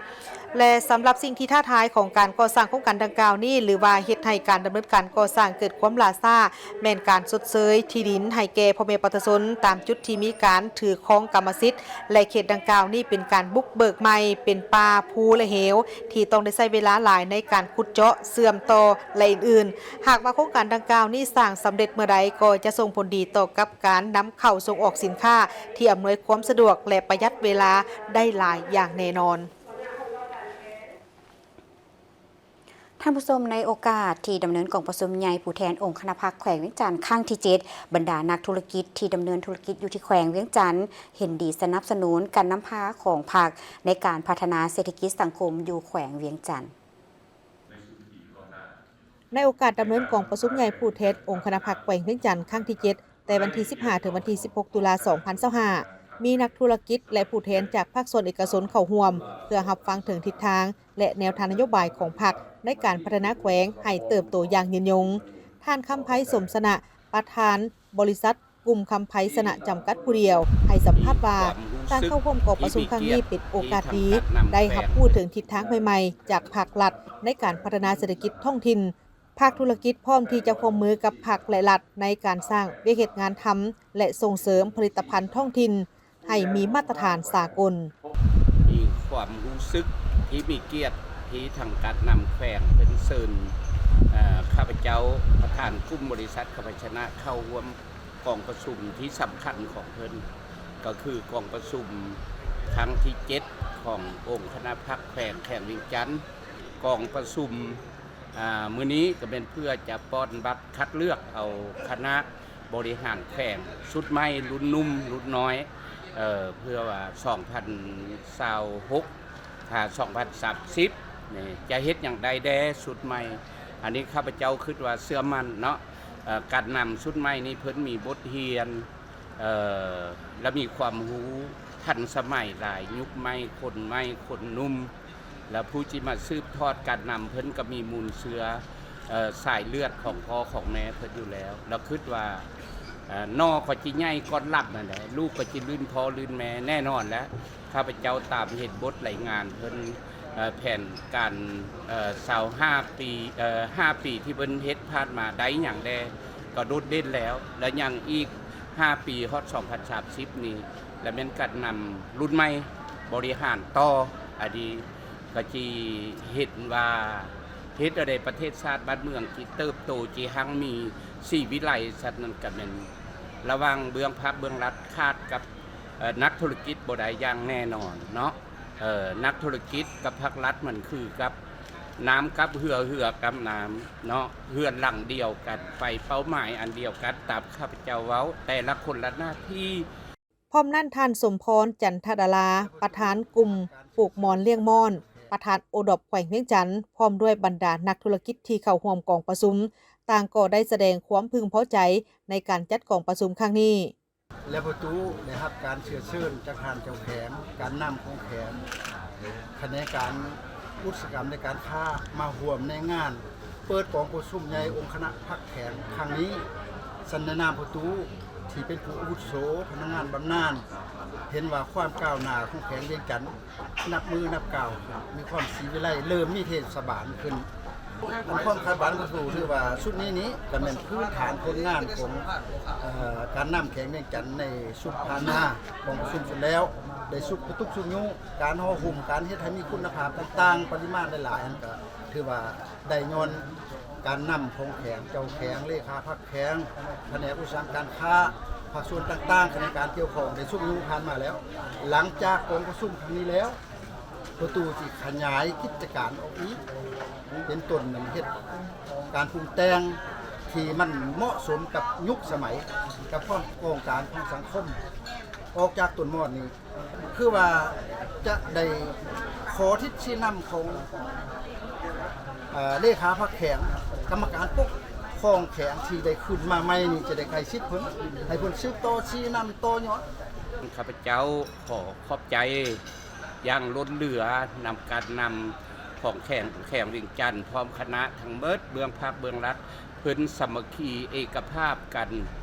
ແລະ ສຳລັບສິ່ງທີ່ທ້າທາຍຂອງການກໍ່ສ້າງໂຄງການດັ່ງກ່າວນີ້ ຫຼືວ່າເຮັດໃຫ້ການດຳເນີນການກໍ່ສ້າງເກີດຄວາມຫຼ້າຊ້າ ແມ່ນການຊົດເຊີຍທີ່ດິນໃຫ້ແກ່ພໍ່ແມ່ປະຊາຊົນຕາມຈຸດທີ່ມີການຖືຄອງກຳມະສິດ ແລະ ເຂດດັ່ງກ່າວນີ້ເປັນການບຸກເບີກໃໝ່ ເປັນປ່າ, ພູ ແລະ ເຫວ ທີ່ຕ້ອງໄດ້ໃຊ້ເວລາຫຼາຍໃນການຂຸດເຈາະ, ເຊື່ອມຕໍ່ ແລະ ອື່ນໆ. ຫາກວ່າໂຄງການດັ່ງກ່າວນີ້ສ້າງສຳເລັດເມື່ອໃດ ກໍຈະສົ່ງຜົນດີຕໍ່ກັບການນຳເຂົ້າສົ່ງອອກສິນຄ້າ ທີ່ອຳນວຍຄວາມສະດວກ ແລະ ປະຢັດເວລາໄດ້ຫຼາຍຢ່າງແນ່ນອນ. ທ່ານຜູ້ຊົມ, ໃນໂອກາດທີ່ດຳເນີນກອງປະຊຸມໃຫຍ່ຜູ້ແທນອົງຄະນະພັກແຂວງວຽງຈັນຄັ້ງທີເຈັດ, ບັນດານັກທຸລະກິດທີ່ດຳເນີນທຸລະກິດຢູ່ທີ່ແຂວງວຽງຈັນ ເຫັນດີສະໜັບສະໜູນການນຳພາຂອງພັກໃນການພັດທະນາເສດຖະກິດສັງຄົມຢູ່ແຂວງວຽງຈັນ. ໃນໂອກາດດຳເນີນກອງປະຊຸມໃຫຍ່ຜູ້ແທນອົງຄະນະພັກແຂວງວຽງຈັນຄັ້ງທີເຈັດ ແຕ່ວັນທີສິບຫ້າ ເຖິງວັນທີສິບຫົກ ຕຸລາ ສອງພັນຊາວຫ້າ ມີນັກທຸລະກິດ ແລະ ຜູ້ແທນຈາກພາກສ່ວນເອກະຊົນເຂົ້າຮ່ວມ ເພື່ອຮັບຟັງເຖິງທິດທາງ ແລະ ແນວທາງນະໂຍບາຍຂອງພັກໃນການພັດທະນາແຂວງໃຫ້ເຕີບໂຕຢ່າງຍືນຍົງ. ທ່ານ ຄຳໄພ ສົມຊະນະ ປະທານບໍລິສັດ ກຸ່ມຄຳໄພຊະນະຈຳກັດຜູ້ດຽວ ໃຫ້ສຳພາດວ່າ ການເຂົ້າຮ່ວມກອງປະຊຸມຄັ້ງນີ້ເປັນໂອກາດດີ ໄດ້ຮັບຮູ້ເຖິງທິດທາງໃໝ່ໆ ຈາກພາກລັດໃນການພັດທະນາເສດຖະກິດທ້ອງຖິ່ນ. ພາກທຸລະກິດພ້ອມທີ່ຈະຮ່ວມມືກັບພັກ ແລະ ລັດ ໃນການສ້າງວຽກເຮັດງານທຳ ແລະ ສົ່ງເສີມຜະລິດຕະພັນທ້ອງຖິ່ນໃຫ້ມີມາດຕະຖານສາກົນ. ມີຄວາມຮູ້ສຶກທີ່ມີກຽດທີ່ທາງການນຳແຂວງເພິ່ນເຊີນ ເອີ ຂ້າພະເຈົ້າ ປະທານກຸ່ມບໍລິສັດຄຳໄພຊະນະ ເຂົ້າຮ່ວມກອງປະຊຸມທີ່ສຳຄັນຂອງເພິ່ນ ກໍຄືກອງປະຊຸມຄັ້ງທີເຈັດ ຂອງອົງຄະນະພັກແຂວງ ແຂວງວຽງຈັນ. ກອງປະຊຸມ ອາ ມື້ນີ້ກໍແມ່ນເພື່ອຈະປ່ອນບັດຄັດເລືອກເອົາຄະນະບໍລິຫານແຂວງຊຸດໃໝ່ ລຸ້ນໜຸ່ມ ລຸ້ນນ້ອຍ ເອີ ເພື່ອວ່າ ສອງພັນຊາວຫົກ ຫາ ສອງພັນສາມສິບ ນີ້ ຈະເຮັດຫຍັງໄດ້ແດ່ຊຸດໃໝ່. ອັນນີ້ຂ້າພະເຈົ້າຄິດວ່າເຊື່ອໝັ້ນເນາະ ເອີ ການນຳຊຸດໃໝ່ນີ້ເພິ່ນມີບົດຮຽນ ເອີ ແລະ ມີຄວາມຮູ້ທັນສະໄໝຫຼາຍ ຍຸກໃໝ່ ຄົນໃໝ່ ຄົນໜຸ່ມ ແລະ ຜູ້ທີ່ມາສືບທອດການນຳເພິ່ນກໍມີມູນເຊື້ອ ເອີ ສາຍເລືອດຂອງພໍ່ຂອງແມ່ເພິ່ນຢູ່ແລ້ວ ແລະ ຄິດວ່າ ເອີ ໜໍ່ກໍຊິໃຫຍ່ກ່ອນລຳນັ້ນແຫຼະ ລູກກໍຊິລຸ້ນພໍ່ລຸ້ນແມ່ແນ່ນອນແຫຼະ. ຂ້າພະເຈົ້າຕາມເຫັນບົດລາຍງານເພິ່ນ ເອີ ແຜນການ ເອີ ຊາວຫ້າປີ ເອີ ຫ້າປີທີ່ເພິ່ນເຮັດຜ່ານມາໄດ້ຫຍັງແດ່ ກໍໂດດເດັ່ນແລ້ວ ແລະ ຍັງອີກຫ້າປີຮອດສອງພັນສາມສິບນີ້ ແລະ ແມ່ນການນຳລຸ້ນໃໝ່ບໍລິຫານຕໍ່ ອັນນີ້ກໍຊິເຫັນວ່າເຮັດແນວໃດປະເທດຊາດບ້ານເມືອງຊິເຕີບໂຕ ຊິຮັ່ງມີສີວິໄລ ຊັ້ນນັ້ນກໍແມ່ນລະຫວ່າງເບື້ອງພັກເບື້ອງລັດຂາດກັບ ເອີ ນັກທຸລະກິດບໍ່ໄດ້ຢ່າງແນ່ນອນເນາະ. ເອີ ນັກທຸລະກິດກັບພັກລັດມັນຄືກັບນ້ຳກັບເຮືອ ເຮືອກັບນ້ຳເນາະ ເຮືອນຫຼັງດຽວກັນ ໄປເປົ້າໝາຍອັນດຽວກັນ ຕາມຂ້າພະເຈົ້າເວົ້າ ແຕ່ລະຄົນລະໜ້າທີ່. ພ້ອມນັ້ນ ທ່ານ ສົມພອນ ຈັນທະດາລາ ປະທານກຸ່ມປູກໝອນລ້ຽງມ້ອນ ປະທານໂອດອບແຂວງວຽງຈັນ ພ້ອມດ້ວຍບັນດານັກທຸລະກິດທີ່ເຂົ້າຮ່ວມກອງປະຊຸມ ຕ່າງກໍໄດ້ສະແດງຄວາມເພິ່ງພໍໃຈໃນການຈັດກອງປະຊຸມຄັ້ງນີ້. ແລະ ປະຕູໄດ້ຮັບການເຊື້ອເຊີນຈາກທ່ານເຈົ້າແຂວງ, ການນຳຂອງແຂວງ, ຂະແໜງການອຸດສາຫະກຳ ແລະ ການຄ້າ ມາຮ່ວມໃນງານເປີດກອງປະຊຸມໃຫຍ່ອົງຄະນະພັກແຂວງຄັ້ງນີ້. ສັນໃນນາມປະຕູທີ່ເປັນຜູ້ອາວຸໂສ, ພະນັກງານບຳນານ, ເຫັນວ່າຄວາມກ້າວໜ້າຂອງແຂວງວຽງຈັນ ນັບມື້ນັບກ້າວ ມີຄວາມສີວິໄລ ເລີ່ມມີເທດສະບານຂຶ້ນ. ອັນຄວາມຄາດຫວັງຂອງປະຕູ ຖືວ່າຊຸດນີ້ນີ້ ກໍແມ່ນພື້ນຖານຜົນງານຂອງ ເອີ ການນຳແຂວງວຽງຈັນໃນຊຸດຜ່ານມາ ຂອງປະຊຸມຊຸດແລ້ວ ໄດ້ຊຸກກະຕຸກຊຸກຍູ້ ການຫໍ່ຫຸ້ມ ການເຮັດໃຫ້ມີຄຸນນະພາບຕ່າງໆ ປະລິມານຫຼາຍໆ ຫັ້ນກໍຖືວ່າໄດ້ຍ້ອນການນຳຂອງແຂວງ, ເຈົ້າແຂວງ, ເລຂາພັກ ແຂວງ, ພະແນກອຸດສາຫະກຳການຄ້າ, ພາກສ່ວນຕ່າງໆ, ຂະແໜງການກ່ຽວຂ້ອງໄດ້ຊຸກຍູ້ຜ່ານມາແລ້ວ. ຫຼັງຈາກກອງປະຊຸມຄັ້ງນີ້ແລ້ວ, ປະຕູຊິຂະຫຍາຍກິດຈະການອອກອີກ, ເປັນຕົ້ນແມ່ນເຮັດການປຸງແຕ່ງທີ່ມັນເໝາະສົມກັບຍຸກສະໄໝ, ກັບຄວາມຕ້ອງການຂອງສັງຄົມ. ອອກຈາກຕົ້ນໝອນນີ້ ຄືວ່າຈະໄດ້ຂໍທິດຊີ້ນຳຂອງ ເອີ ເລຂາພັກແຂວງ, ກຳມະການປົກຄອງແຂວງທີ່ໄດ້ຂຶ້ນມາໃໝ່ນີ້ ຈະໄດ້ໃກ້ຊິດເພິ່ນ, ໃຫ້ເພິ່ນສືບຕໍ່ຊີ້ນຳຕໍ່ຍອດ. ຂ້າພະເຈົ້າຂໍຂອບໃຈຢ່າງລົ້ນເຫຼືອນຳການນຳຂອງແຂວງ, ແຂວງວຽງຈັນ ພ້ອມຄະນະທັງເບິດ ເບື້ອງພັກເບື້ອງລັດ ເພິ່ນສາມັກຄີເອກະພາບກັນ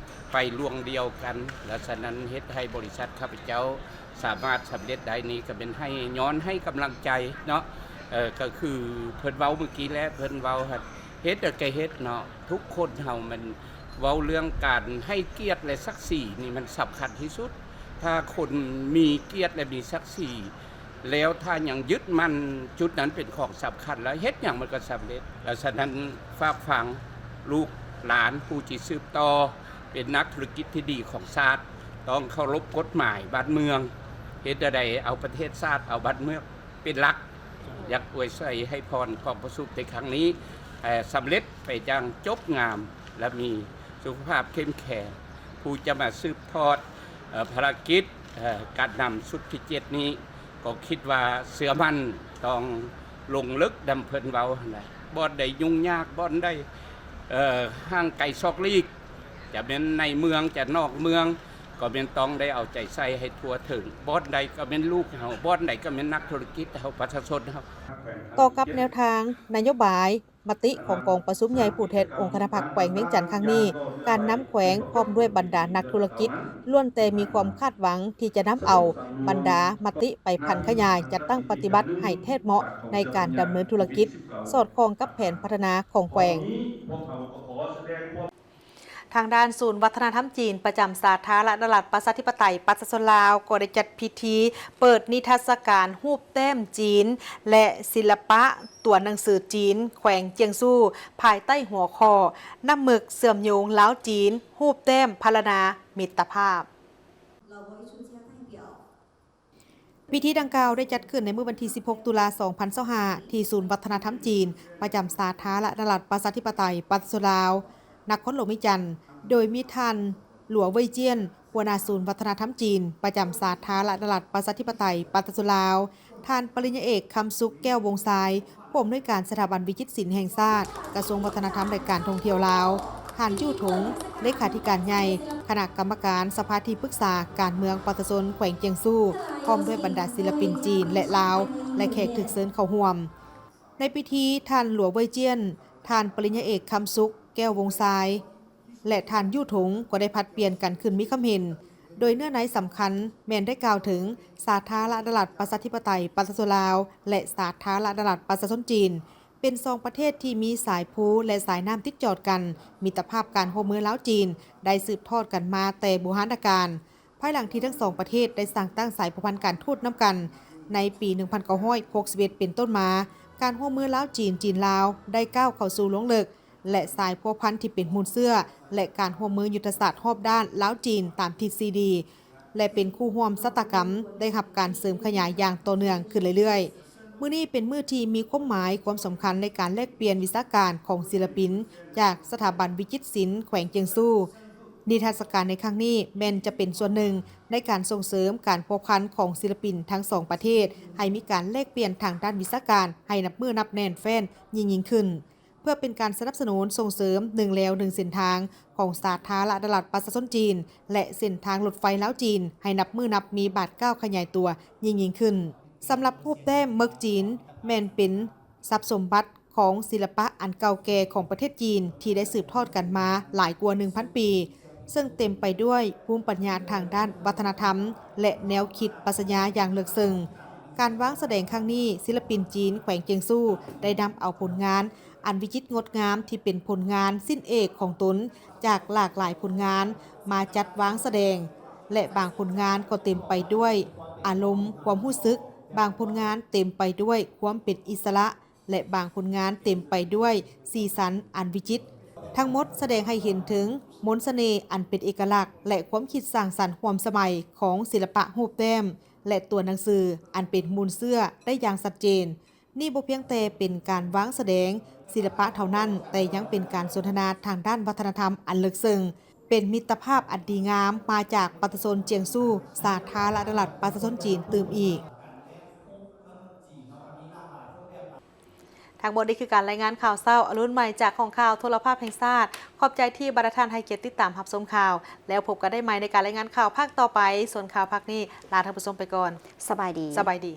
ໄປລວງດຽວກັນ ແລະ ສະນັ້ນເຮັດໃຫ້ບໍລິສັດຂ້າພະເຈົ້າສາມາດສຳເລັດໄດ້ນີ້ ກໍແມ່ນໃຫ້ ຍ້ອນໃຫ້ກຳລັງໃຈເນາະ. ເອີ ກໍຄືເພິ່ນເວົ້າມື້ກີ້ແຫຼະ ເພິ່ນເວົ້າ ເຮັດກໍເຮັດເນາະ. ທຸກຄົນເຮົາມັນເວົ້າເລື່ອງການໃຫ້ກຽດ ແລະ ສັກສີນີ້ມັນສຳຄັນທີ່ສຸດ. ຖ້າຄົນມີກຽດ ແລະ ມີສັກສີ ແລ້ວຖ້າຍັງຍຶດໝັ້ນຈຸດນັ້ນເປັນຂອງສຳຄັນ ແລ້ວເຮັດຫຍັງມັນກໍສຳເລັດ. ແລ້ວສະນັ້ນຝາກຝັງລູກຫຼານຜູ້ທີ່ສືບຕໍ່ເປັນນັກທຸລະກິດທີ່ດີຂອງຊາດ ຕ້ອງເຄົາລົບກົດໝາຍບ້ານເມືອງ, ເຮັດແນວໃດເອົາປະເທດຊາດ ເອົາບ້ານເມືອງເປັນຫຼັກ. ຢາກອວຍໄຊໃຫ້ພອນກອງປະຊຸມໃນຄັ້ງນີ້ ເອີ່ ສຳເລັດໄປຢ່າງຈົບງາມ ແລະ ມີສຸຂະພາບເຂັ້ມແຂງ ຜູ້ຈະມາສືບທອດ ເອີ່ ພາລະກິດ ເອີ່ ການນຳຊຸດທີເຈັດນີ້ ກໍຄິດວ່າເຊື່ອໝັ້ນຕ້ອງລົງເລິກນຳເພິ່ນເວົ້າຫັ້ນແຫຼະ. ບ່ອນໃດຫຍຸ້ງຍາກ ບ່ອນໃດ ເອີ່ ຫ່າງໄກສອກຫຼີກ ຈະແມ່ນໃນເມືອງ ຈະນອກເມືອງ ກໍແມ່ນຕ້ອງໄດ້ເອົາໃຈໃສ່ໃຫ້ທົ່ວເຖິງ. ບ່ອນໃດກໍແມ່ນລູກເຮົາ ບ່ອນໃດກໍແມ່ນນັກທຸລະກິດເຮົາ ປະຊາຊົນເຮົາ. ຕໍ່ກັບແນວທາງນະໂຍບາຍ ມະຕິຂອງກອງປະຊຸມໃຫຍ່ຜູ້ແທນອົງຄະນະພັກແຂວງວຽງຈັນຄັ້ງນີ້, ການນຳແຂວງພ້ອມດ້ວຍບັນດານັກທຸລະກິດ ລ້ວນແຕ່ມີຄວາມຄາດຫວັງທີ່ຈະນຳເອົາບັນດາມະຕິໄປຜັນຂະຫຍາຍ ຈັດຕັ້ງປະຕິບັດໃຫ້ແທດເໝາະໃນການດຳເນີນທຸລະກິດ ສອດຄ່ອງກັບແຜນພັດທະນາຂອງແຂວງ. ທາງດ້ານສູນວັດທະນະທຳຈີນ ປະຈຳສາທາລະນະລັດ ປະຊາທິປະໄຕ ປະຊາຊົນລາວ ກໍໄດ້ຈັດພິທີເປີດນິທັດສະການຮູບແຕ້ມຈີນ ແລະ ສິລະປະຕົວໜັງສືຈີນ ແຂວງຈຽງຊູ ພາຍໃຕ້ຫົວຂໍ້ ນ້ຳເໝິກເຊື່ອມໂຍງລາວ-ຈີນ ຮູບແຕ້ມພັນລະນາມິດຕະພາບ. ພິທີດັ່ງກ່າວໄດ້ຈັດຂຶ້ນໃນມື້ວັນທີສິບຫົກ ຕຸລາ ສອງພັນຊາວຫ້າ ທີ່ສູນວັດທະນະທຳຈີນ ປະຈຳສາທາລະນະລັດ ປະຊາທິປະໄຕ ປະຊາຊົນລາວ ນະຄອນຫຼວງວຽງຈັນ, ໂດຍມີທ່ານ ຫຼວງ ເຫວີຍຈຽນ ຫົວໜ້າສູນວັດທະນະທຳຈີນ ປະຈຳສາທາລະນະລັດ ປະຊາທິປະໄຕ ປະຊາຊົນລາວ, ທ່ານປະລິນຍາເອກ ຄຳສຸກ ແກ້ວວົງຊາຍ ຜູ້ອຳນວຍການສະຖາບັນວິຈິດສິນແຫ່ງຊາດ ກະຊວງວັດທະນະທຳ ແລະ ການທ່ອງທ່ຽວລາວ, ທ່ານ ຢູ່ ທົງ ເລຂາທິການໃຫຍ່ຄະນະກຳມະການສະພາທີ່ປຶກສາການເມືອງປະຊາຊົນແຂວງຈຽງຊູ ພ້ອມດ້ວຍບັນດາສິລະປິນຈີນ ແລະ ລາວ ແລະ ແຂກຖືກເຊີນເຂົ້າຮ່ວມ. ໃນພິທີ ທ່ານ ຫຼວງ ເຫວີຍຈຽນ, ທ່ານປະລິນຍາເອກ ຄຳສຸກ ແກ້ວວົງຊາຍ ແລະ ທ່ານ ຢູ່ ທົງ ກໍໄດ້ຜັດປ່ຽນກັນຂຶ້ນມີຄຳເຫັນ, ໂດຍເນື້ອໃນສຳຄັນແມ່ນໄດ້ກ່າວເຖິງສາທາລະນະລັດ ປະຊາທິປະໄຕ ປະຊາຊົນລາວ ແລະ ສາທາລະນະລັດ ປະຊາຊົນຈີນ ເປັນສອງປະເທດທີ່ມີສາຍພູ ແລະ ສາຍນ້ຳຕິດຈອດກັນ, ມິດຕະພາບການຮ່ວມມືລາວ-ຈີນ ໄດ້ສືບທອດກັນມາແຕ່ບູຮານນະການ. ພາຍຫຼັງທີ່ທັງສອງປະເທດໄດ້ສ້າງຕັ້ງສາຍພົວພັນການທູດນຳກັນໃນປີໜຶ່ງພັນເກົ້າຮ້ອຍຫົກສິບເອັດເປັນຕົ້ນມາ, ການຮ່ວມມືລາວ-ຈີນ, ຈີນ-ລາວ ໄດ້ກ້າວເຂົ້າສູ່ລວງເລິກ ແລະ ສາຍພົວພັນທີ່ເປັນມູນເຊື້ອ ແລະ ການຮ່ວມມືຍຸດທະສາດຮອບດ້ານລາວ-ຈີນຕາມທິດສີ່ດີ ແລະ ເປັນຄູ່ຮ່ວມຊະຕາກຳ ໄດ້ຮັບການເສີມຂະຫຍາຍຢ່າງຕໍ່ເນື່ອງຂຶ້ນເລື້ອຍໆ. ມື້ນີ້ເປັນມື້ທີ່ມີຄວາມໝາຍຄວາມສຳຄັນໃນການແລກປ່ຽນວິຊາການຂອງສິລະປິນຈາກສະຖາບັນວິຈິດສິນແຂວງຈຽງຊູ. ນິທັດສະການໃນຄັ້ງນີ້ແມ່ນຈະເປັນສ່ວນໜຶ່ງໃນການສົ່ງເສີມການພົວພັນຂອງສິລະປິນທັງສອງປະເທດ ໃຫ້ມີການແລກປ່ຽນທາງດ້ານວິຊາການໃຫ້ນັບມື້ນັບແໜ້ນແຟ້ນຍິ່ງໆຂຶ້ນ, ເພື່ອເປັນການສະໜັບສະໜູນສົ່ງເສີມໜຶ່ງແລວໜຶ່ງເສັ້ນທາງຂອງສາທາລະນະລັດປະຊາຊົນຈີນ ແລະ ເສັ້ນທາງລົດໄຟລາວ-ຈີນ ໃຫ້ນັບມື້ນັບມີບາດກ້າວຂະຫຍາຍຕົວຍິ່ງໆຂຶ້ນ. ສຳລັບຮູບແຕ້ມເໝິກຈີນ ແມ່ນເປັນຊັບສົມບັດຂອງສິລະປະອັນເກົ່າແກ່ຂອງປະເທດຈີນ ທີ່ໄດ້ສືບທອດກັນມາຫຼາຍກວ່າໜຶ່ງພັນປີ, ເຊິ່ງເຕັມໄປດ້ວຍພູມປັນຍາທາງດ້ານວັດທະນະທຳ ແລະ ແນວຄິດປັດຊະຍາຢ່າງເລິກເຊິ່ງ. ການວາງສະແດງຄັ້ງນີ້, ສິລະປິນຈີນແຂວງຈຽງຊູ ໄດ້ນຳເອົາຜົນງານອັນວິຈິດງົດງາມທີ່ເປັນຜົນງານຊິ້ນເອກຂອງຕົນຈາກຫຼາກຫຼາຍຜົນງານມາຈັດວາງສະແດງ ແລະ ບາງຜົນງານກໍເຕັມໄປດ້ວຍອາລົມຄວາມຮູ້ສຶກ, ບາງຜົນງານເຕັມໄປດ້ວຍຄວາມເປັນອິດສະຫຼະ ແລະ ບາງຜົນງານເຕັມໄປດ້ວຍສີສັນອັນວິຈິດ. ທັງໝົດສະແດງໃຫ້ເຫັນເຖິງມົນສະເໜ່ອັນເປັນເອກະລັກ ແລະ ຄວາມຄິດສ້າງສັນຮ່ວມສະໄໝຂອງສິລະປະຮູບແຕ້ມ ແລະ ຕົວໜັງສືອັນເປັນມູນເຊື້ອໄດ້ຢ່າງຊັດເຈນ. ນີ້ບໍ່ພຽງແຕ່ເປັນການວາງສະແດງສິລະປະເທົ່ານັ້ນ, ແຕ່ຍັງເປັນການສົນທະນາທາງດ້ານວັດທະນະທຳອັນເລິກເຊິ່ງ, ເປັນມິດຕະພາບອັນດີງາມມາຈາກປະຊາຊົນຈຽງຊູ ສາທາລະນະລັດປະຊາຊົນຈີນຕື່ມອີກ. ທັງໝົດນີ້ຄືການລາຍງານຂ່າວເຊົ້າອະລຸນໃໝ່ຈາກຫ້ອງຂ່າວໂທລະພາບແຫ່ງຊາດ. ຂອບໃຈທີ່ບັນດາທ່ານໃຫ້ກຽດຕິດຕາມຮັບຊົມຂ່າວ, ແລ້ວພົບກັນໄດ້ໃໝ່ໃນການລາຍງານຂ່າວພາກຕໍ່ໄປ. ສ່ວນຂ່າວພາກນີ້ ລາທ່ານຜູ້ຊົມໄປກ່ອນ. ສະບາຍດີ. ສະບາຍດີ.